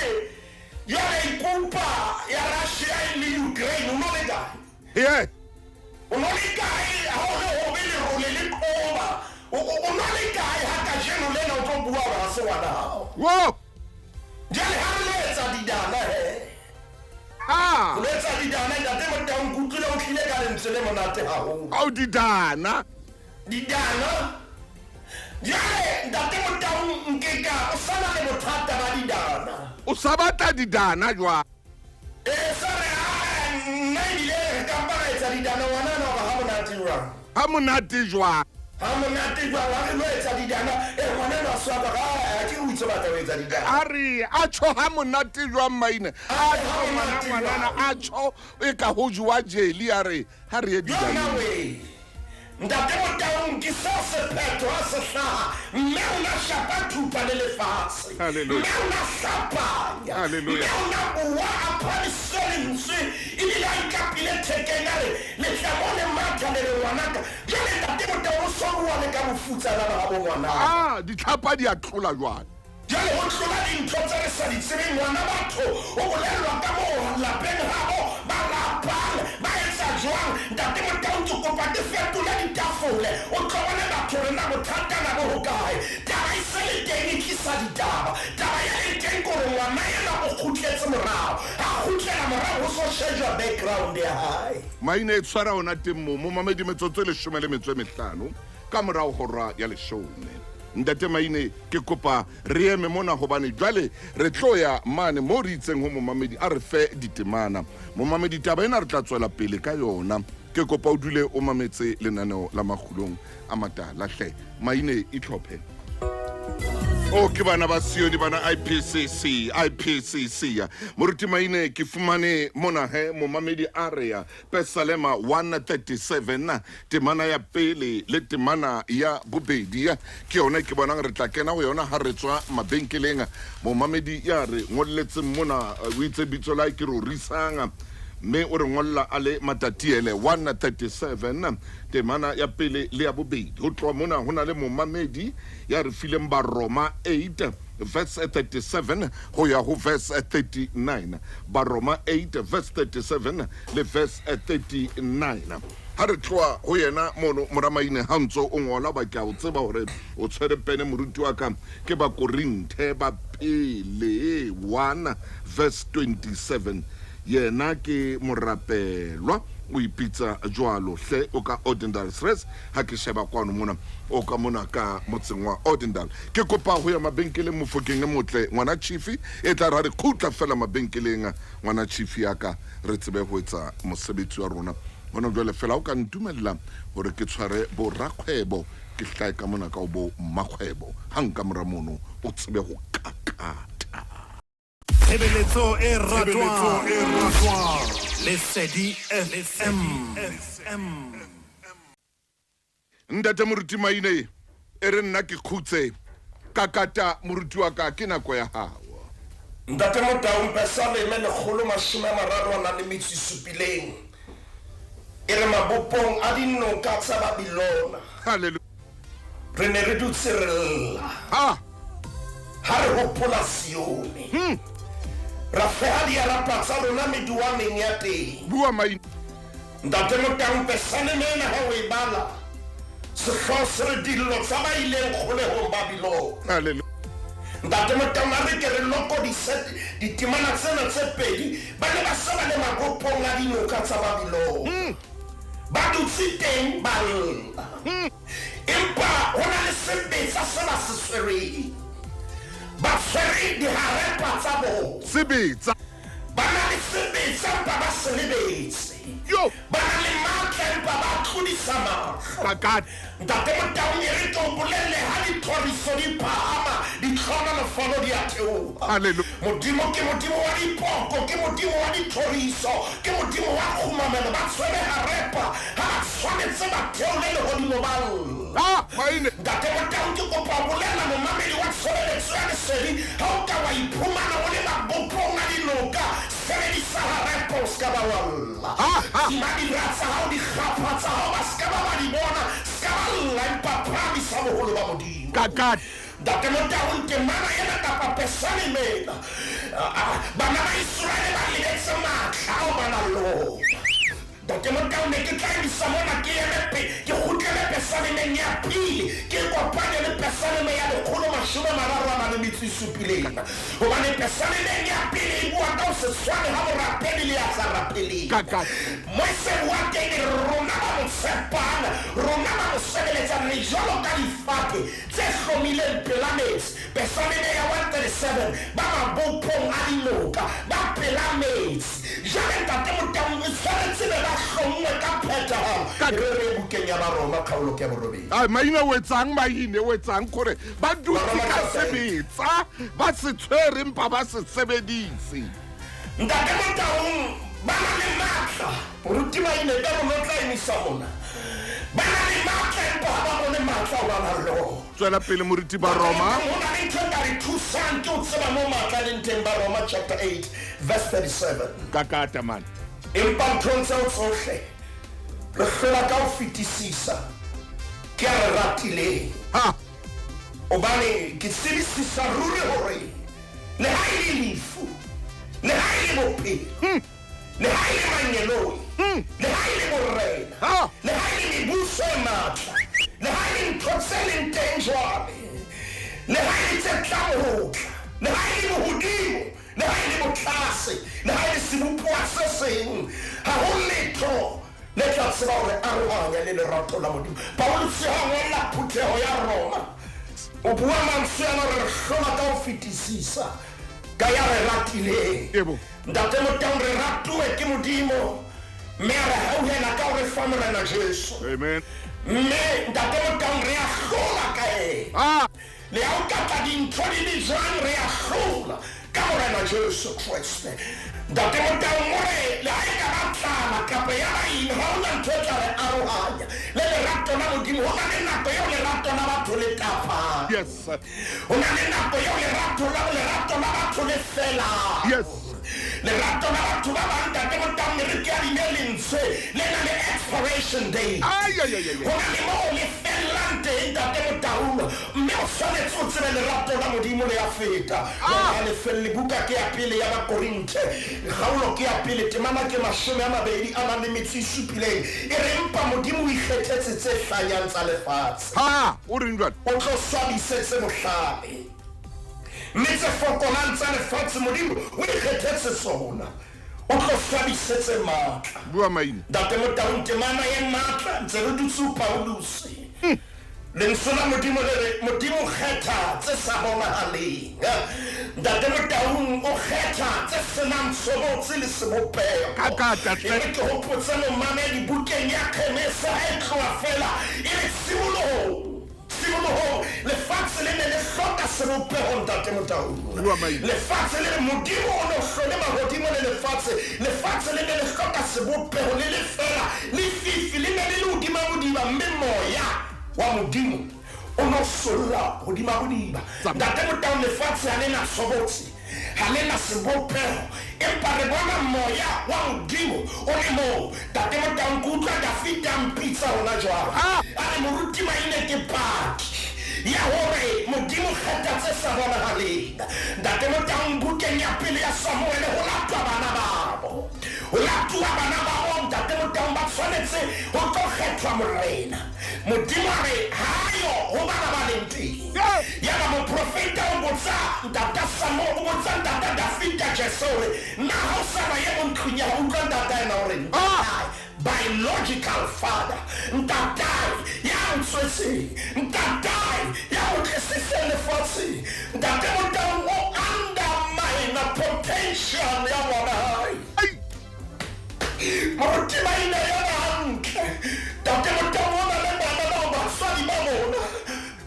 Jwale ikupa ya Russia le Ukraine, o no le kae?
Yeah.
O no le kae ha o le hobe lerole le qoba? O no le kae ha kajeno lena o tlo bua hore ha se ngwana hao?
Wo!
Jwale ha re lo etsa didana he.
Ha!
Lo etsa didana, Ntate Motaung, ke utlwile o tlile ka lentswe le monate haholo.
Ao didana.
Didana. Jwale Ntate Motaung, nke ka o sa na le bothata ba didana.
O sa batla didana jwang?
E sa re ha nna ebile re ka mpa ra etsa didana, ngwana na hore ha monate jwang?
Ha monate jwang?
Ha monate jwang, ha re lo etsa didana, ngwana na swaba ka ha ke o itse batla ho etsa didana.
A re a tjho ha monate jwang maine? A tjho ngwana ngwanana a tjho e ka ho jowa jelly a re ha re ye didana.
Yona we. Ntate Motaung ke seo sephetho ha se hlaha, mme o na shapa thupa le lefatshe.
Hallelujah.
Mme o na hlapanya.
Hallelujah.
Mme o na bua a phamise lentswe, ebile a ikapile thekeng a re, le tla mo le matha le re ngwanaka. Jwale Ntate Motaung o so bua le ka bofutsana ba habo ngwanaka.
Ah, ditlhapa di a tlola jwale.
Jwale ho tlola dintho tse re sa di tsebeng, ngwana batho o bolellwa ka moo lapeng habo ba lapang, ba etsa jwang. Ntate Motaung, ke kopa ke fetole ditafole, o tlo bone batho re na bothata na bo hokae. Taba e se le teng e tlisa ditaba. Taba ya le teng ke hore ngwana ena o kgutletse morao. Ha kgutlela morao ho so shejwa background ya hae.
Maine e tshwara hona teng moo, momamedi metsotso e 15 ka morao hora ya 10. Ntate Maine, ke kopa re eme mona hobane jwale re tlo ya mane mo re itseng ho momamedi a re fe ditemana. Momamedi, taba ena re tla tswela pele ka yona. Ke kopa o dule o mametse lenaneo la Makgulong a Matala hle. Maine e tlhophe. O ke bana ba Sione, bana IPCC, IPCC. Moruti Maine, ke fumane mona he momamedi a re ya Pesalema 137 temana ya pele le temana ya bobedi. Ke yona ke bonang re tla kena ho yona ha re tswa mabenkeleng. Momamedi ya re ngolletseng mona, o itse bitso la hae ke Rorisang, mme o re ngolla a le Matatiele 137 temana ya pele le ya bobedi. Ho tloha mona ho na le momamedi ya re fileng Baroma 8 verse 37 ho ya ho verse 39. Baroma 8 verse 37 le verse 39. Ha re tloha ho yena mono moramaine ha ntso o ngola ba ke a o tseba hore o tshwere pene moruti wa ka ke Bakorinthe ba pele 1 verse 27. Yena ke morapelwa o ipitsa jwalo hle o ka Ordendal Stress ha ke sheba kwano mona o ka mona ka motseng wa Ordendal. Ke kopa ho ya mabenkeleng mofokeng e motle ngwana Chifi e tla ra re khutla fela mabenkeleng ngwana Chifi ya ka re tsebe ho etsa mosebetsi wa rona hona jwale fela o ka ntumella hore ke tshware bo rakgwebo ke hlae ka mona ka o bo mmakgwebo ha nka mora mono o tsebe ho kakata.
Tshebeletso e ratwang Lesedi FM.
Ntate Moruti Maine e re nna ke khutse kakata moruti wa ka ke nako ya hao.
Ntate Motaung Pesaleme 137 e re mabopong a dinoka tsa Babilona.
Hallelujah.
Re ne re dutse re lla.
Ha
ha re hopola Sione. Ra feha diarapa tsa rona meduwaneng ya teng.
Bua Maine.
Ntate Motaung Pesaleme ena ha o e bala sehlooho se re dillo tsa ba ileng kgolehong Babilona.
Hallelujah.
Ntate Motaung a re ke re lokodise ditemana tsena tse pedi ba ne ba se ba le mabopong a dinoka tsa Babilona. Ba dutse teng ba lla. Empa ho na le sebetsa se ba se tshwereng. Ba tshwere diharepa tsa bona.
Sebetsa.
Ba na le sebetsa empa ba se lebetse.
Yo.
Ba na le matla empa ba tlodisa mahlo.
Kakata.
Ntate Motaung e re ke o bolelle ha dithoriso di phahama ditlhohonolofalo di a theoha.
Hallelujah.
Modimo ke modimo wa dipoko, ke modimo wa dithoriso, ke modimo wa kgumamelo. Ba tshwere harepa ha ba tshwanetse ba theole lehodimo ba lla.
Ah, Maine.
Ntate Motaung ke kopa ho bolella momamedi wa tshebeletso ya lesedi ha o ka wa iphumana o le mabopong a dinoka sebedisa harepa o ska ba wa lla. Tima dira tsa hao dikgapha tsa hao ba ska ba ba di bona ska ba lla empa phahamisa boholo ba Modimo.
Kakata.
Ntate Motaung temana ena kapa pesaleme ena bana ba Iseraele ba lebetse matla ao ba nang le ona. Ntate Motaung ne ke tla emisa mona ke eme ke kgutlele pesalemeng ya pele ke kopanye le pesaleme ya 137. Hobane pesalemeng ya pele e bua ka ho se tshwane ha morapedi le ya sa rapeleng.
Kakata.
Mo e se bua teng rona ba mo tshepang, rona ba mo sebeletsang re jwalo ka difate tse hlomileng pela metsi. Pesaleme ya 137 ba mabopong a dinoka ba pela metsi. Jwale Ntate Motaung e tshwanetse be ba hlonngwe ka phethahalo. Re re bukeng ya Baroma kgaolo ke ya borobedi.
Ai maina o etsang Maine o etsang gore ba dutse
Baroma
ka
chapter 8.
sebetsa ba se tshwere empa ba se sebedise.
Ntate Motaung ba na le matla. Moruti Maine ka rona o tla emisa mona. Ba na le matla empa ha ba bone matla ao ba nang le ona.
Tswela pele moruti ba Roma.
Ho na le ntho e ka re thusang ke ho tseba mo matla a leng teng ba Roma chapter 8 verse 37.
Kakata man.
Empa nthong tseo tsohle re hlola ka ho fetisisa ke a re ratileng.
Ha.
Hobane ke tsebisisa ruri hore le ha e le lefu, le ha e le bophelo, le ha e le mangeloi, le ha e le borena,
Ha.
le ha e le mebuso e matla, le ha e le ntho tse leng teng jwale, le ha e le tse tlang ho tla, le ha e le bohodimo, le ha e le botlase, le ha e le sebopuwa se seng, ha ho letho le tla tseba hore arohanya le lerato la Modimo. Paulus ha ngolla phutheho ya Roma o bua mantswe ana re hlola ka ho fetisisa ka ya re ratileng.
Yebo.
Ntate Motaung re ratuwe ke Modimo mme a re hauhela ka hore fa Morena Jesu.
Amen.
Mme Ntate Motaung re a hlola ka ena.
Ah.
Le ha o ka tla dintho di le jwang re a hlola ka Morena Jesu Kreste. Ntate Motaung o re le ha e ka ba tlala kapa ya ba eng ha hona ntho e tla re arohanya le lerato la Modimo. Ho na le nako eo lerato la batho le tapang.
Yes.
Ho na le nako eo lerato la batho le felang.
Yes.
Lerato la batho ba bang Ntate Motaung re ke a dime lentswe le na le expiration date.
Ai ai ai ai.
Ho na le moo le felang fellang teng, Ntate Motaung, mme o tshwanetse o tsebe lerato la Modimo le a feta. Ha le felle. Buka ke ya pele ya Bakorinthe, kgaolo ke ya pele, temana ke 27. E re empa Modimo o ikgethetse tse hlanyang tsa lefatshe.
Ha o reng jwale?
O tlo swabisetse bohlale, mme tse fokolang tsa lefatshe Modimo o ikgethetse tsona, o tlo swabisetse matla.
Bua maina.
Ntate Motaung, temana e matla, ntse re dutse ho Pauluse. Lentswe la Modimo le re Modimo kgetha tse sa bonahaleng. Ntate Motaung, o kgetha tse senang tshobotsi le sebopeho.
Ka kata hle.
E re ke hopotse momamedi bukeng ya Genese ha e tloha fela e re tshimolohong, tshimolohong lefatshe le ne le hloka sebopeho, Ntate Motaung.
Bua maina.
Lefatshe le re Modimo o ne o hlole mahodimo le lefatshe, lefatshe le ne le hloka sebopeho le le fela, lefifi le ne le le hodima bodiba, mme moya wa Modimo o no solla hodima bodiba. Ntate Motaung, lefatshe ha le na tshobotsi, ha le na sebopeho, empa re bona moya wa Modimo o le moo. Ntate Motaung, ke utlwa Dafita a mpitsa hona jwale, a re moruti Maine ke paki ya hore Modimo kgetha tse sa bonahaleng. Ntate Motaung, bukeng ya pele ya Samuele ho latwa bana babo, ho latuwa bana babo Ntate Motaung, ba tshwanetse ho tlo kgethwa morena. Modimo a re hayo ho bana ba leng teng. Yaba moprofeta o botsa ntata Samuel, o botsa ntata Dafita Jese hore na ha o sa ba ye mo ntlong ya hao, utlwa ntata yena hore ntatae, biological father, ntatae ya ntswetseng, ntatae ya o tlisitseng lefatsheng. Ntate Motaung o undermine potential ya ngwana hae. Moruti Maine yona hantle. Ntate Motaung o na le bana bao batswadi ba bona,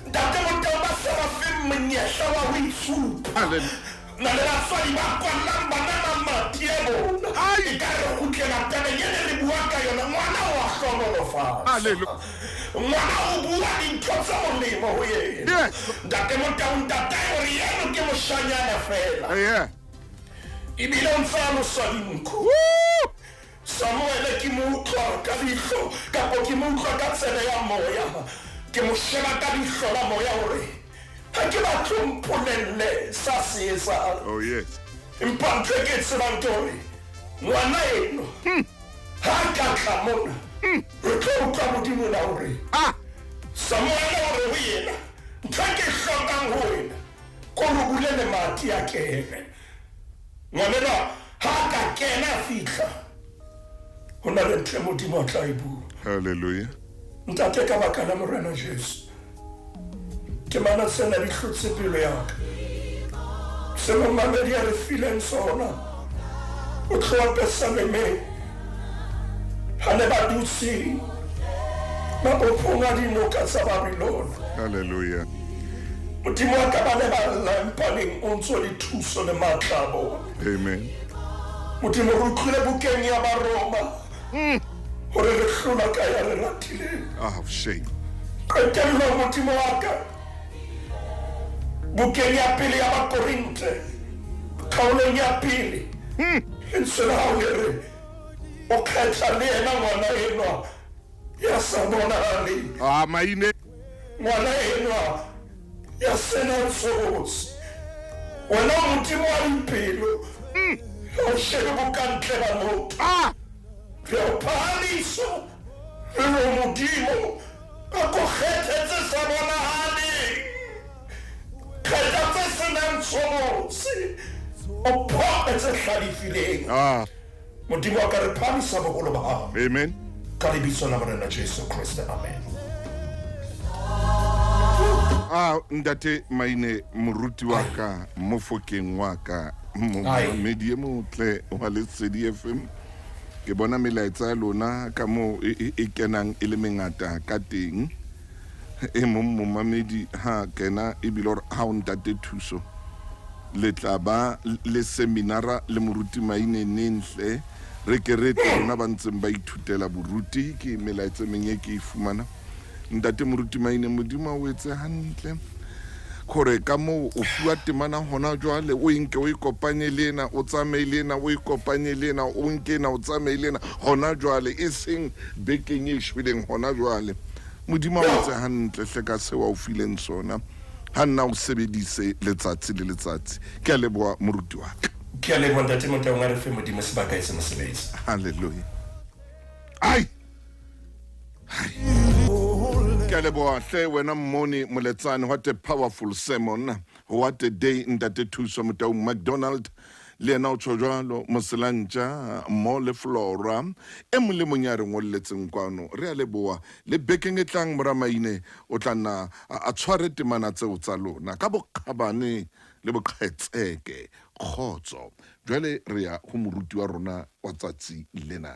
Ntate Motaung, ba sa ba fe monyetla wa ho itshupa. Na le batswadi ba kwallang bana mamati a bona. E ka re kgutlela tabeng e ne re bua ka yona, ngwana o a hlohonolofatsa, ngwana o bua dintho tse molemo ho yena. Ntate Motaung, ntatae hore yeno ke moshanyana fela, ebile o ntse a losa dinku. Samuele ke mo utlwa ka leihlo, kapo ke mo utlwa ka tsebe ya moya, ke mo sheba ka leihlo la moya hore ha ke batle o mpolelle sa se etsang.
Oh yes.
Empa ntho e ke e tsebang ke hore ngwana eno ha a ka tla mona, re tlo utlwa Modimo na hore Samuele o re ho yena, ntho e ke e hlokang ho wena ko re bule lemati a kene. Ngwanenwa ha a ka kena a fihla, ho na le ntho e Modimo a tla e bua.
Hallelujah.
Ntate, ka baka la Morena Jesu, temana tsena di hlotse pelo ya ka. Se momamedi a re fileng sona, o tloha Pesalemeng, ha ne ba dutse mabopong a dinoka tsa Babilona.
Hallelujah.
Modimo wa ka, ba ne ba lla, empa neng o ntso le thuso le matla a bona.
Amen.
Modimo, re utlwile bukeng ya Baroma hore re hlola ka ya re ratileng.
Oh, shame.
Qetellong, Modimo wa ka, bukeng ya pele ya Bakorinthe, kgaolong ya pele, lentswe la hao le re o kgetha le yena ngwana enwa ya sa bonahaleng.
Ah, maine.
Ngwana enwa ya senang tshobotsi. Wena o Modimo wa dipelo, ha o shebe bokantle ba motho. Re o phahamisa, re re Modimo, a ko kgethe tse sa bonahaleng, kgetha tse senang tshobotsi, o phoqe tse hlalefileng. Modimo wa ka, re phahamisa boholo ba hao.
Amen.
Ka lebitso la Morena Jesu Kriste, amen.
Ah, ntate Maine, moruti wa ka, mofokeng wa ka, momamedi e motle wa Lesedi FM, ke bona melaetsa ya lona ka moo e kenang e le mengata ka teng. E mong momamedi ha kena ebile hore ha o ntate thuso, le tla ba le seminara le moruti Maine neng hle, re ke re tle rona ba ntseng ba ithutela boruti. Ke melaetsa e meng e ke e fumana. Ntate moruti Maine, Modimo a o etse hantle, hore ka moo o fuwa temana hona jwale, o e nke o e kopanye le ena, o tsamaye le ena, o e kopanye le ena, o nke ena, o tsamaye le ena hona jwale, e seng bekeng e shweleng, hona jwale. Modimo a o etse hantle hle ka seo a o fileng sona. Ha nna o sebedise letsatsi le letsatsi. Ke a leboha moruti wa ka.
Ke a leboha ntate Motaung a re fe Modimo sebaka e se mosebetsi.
Hallelujah. Ai. Ai. Ke a leboha hle wena Mmoni Moletsane. What a powerful sermon. What a day ntate Thuso Motaung McDonald. Le yena o tjho jwalo Moselantja mo le Flora e mong le mong ya re ngolletseng kwano. Re a leboha. Le bekeng e tlang mora Maine o tla nna a tshware temana tseo tsa lona ka bokgabane le boqhetseke. Kgotso. Jwale re ya ho moruti wa rona wa tsatsi lena.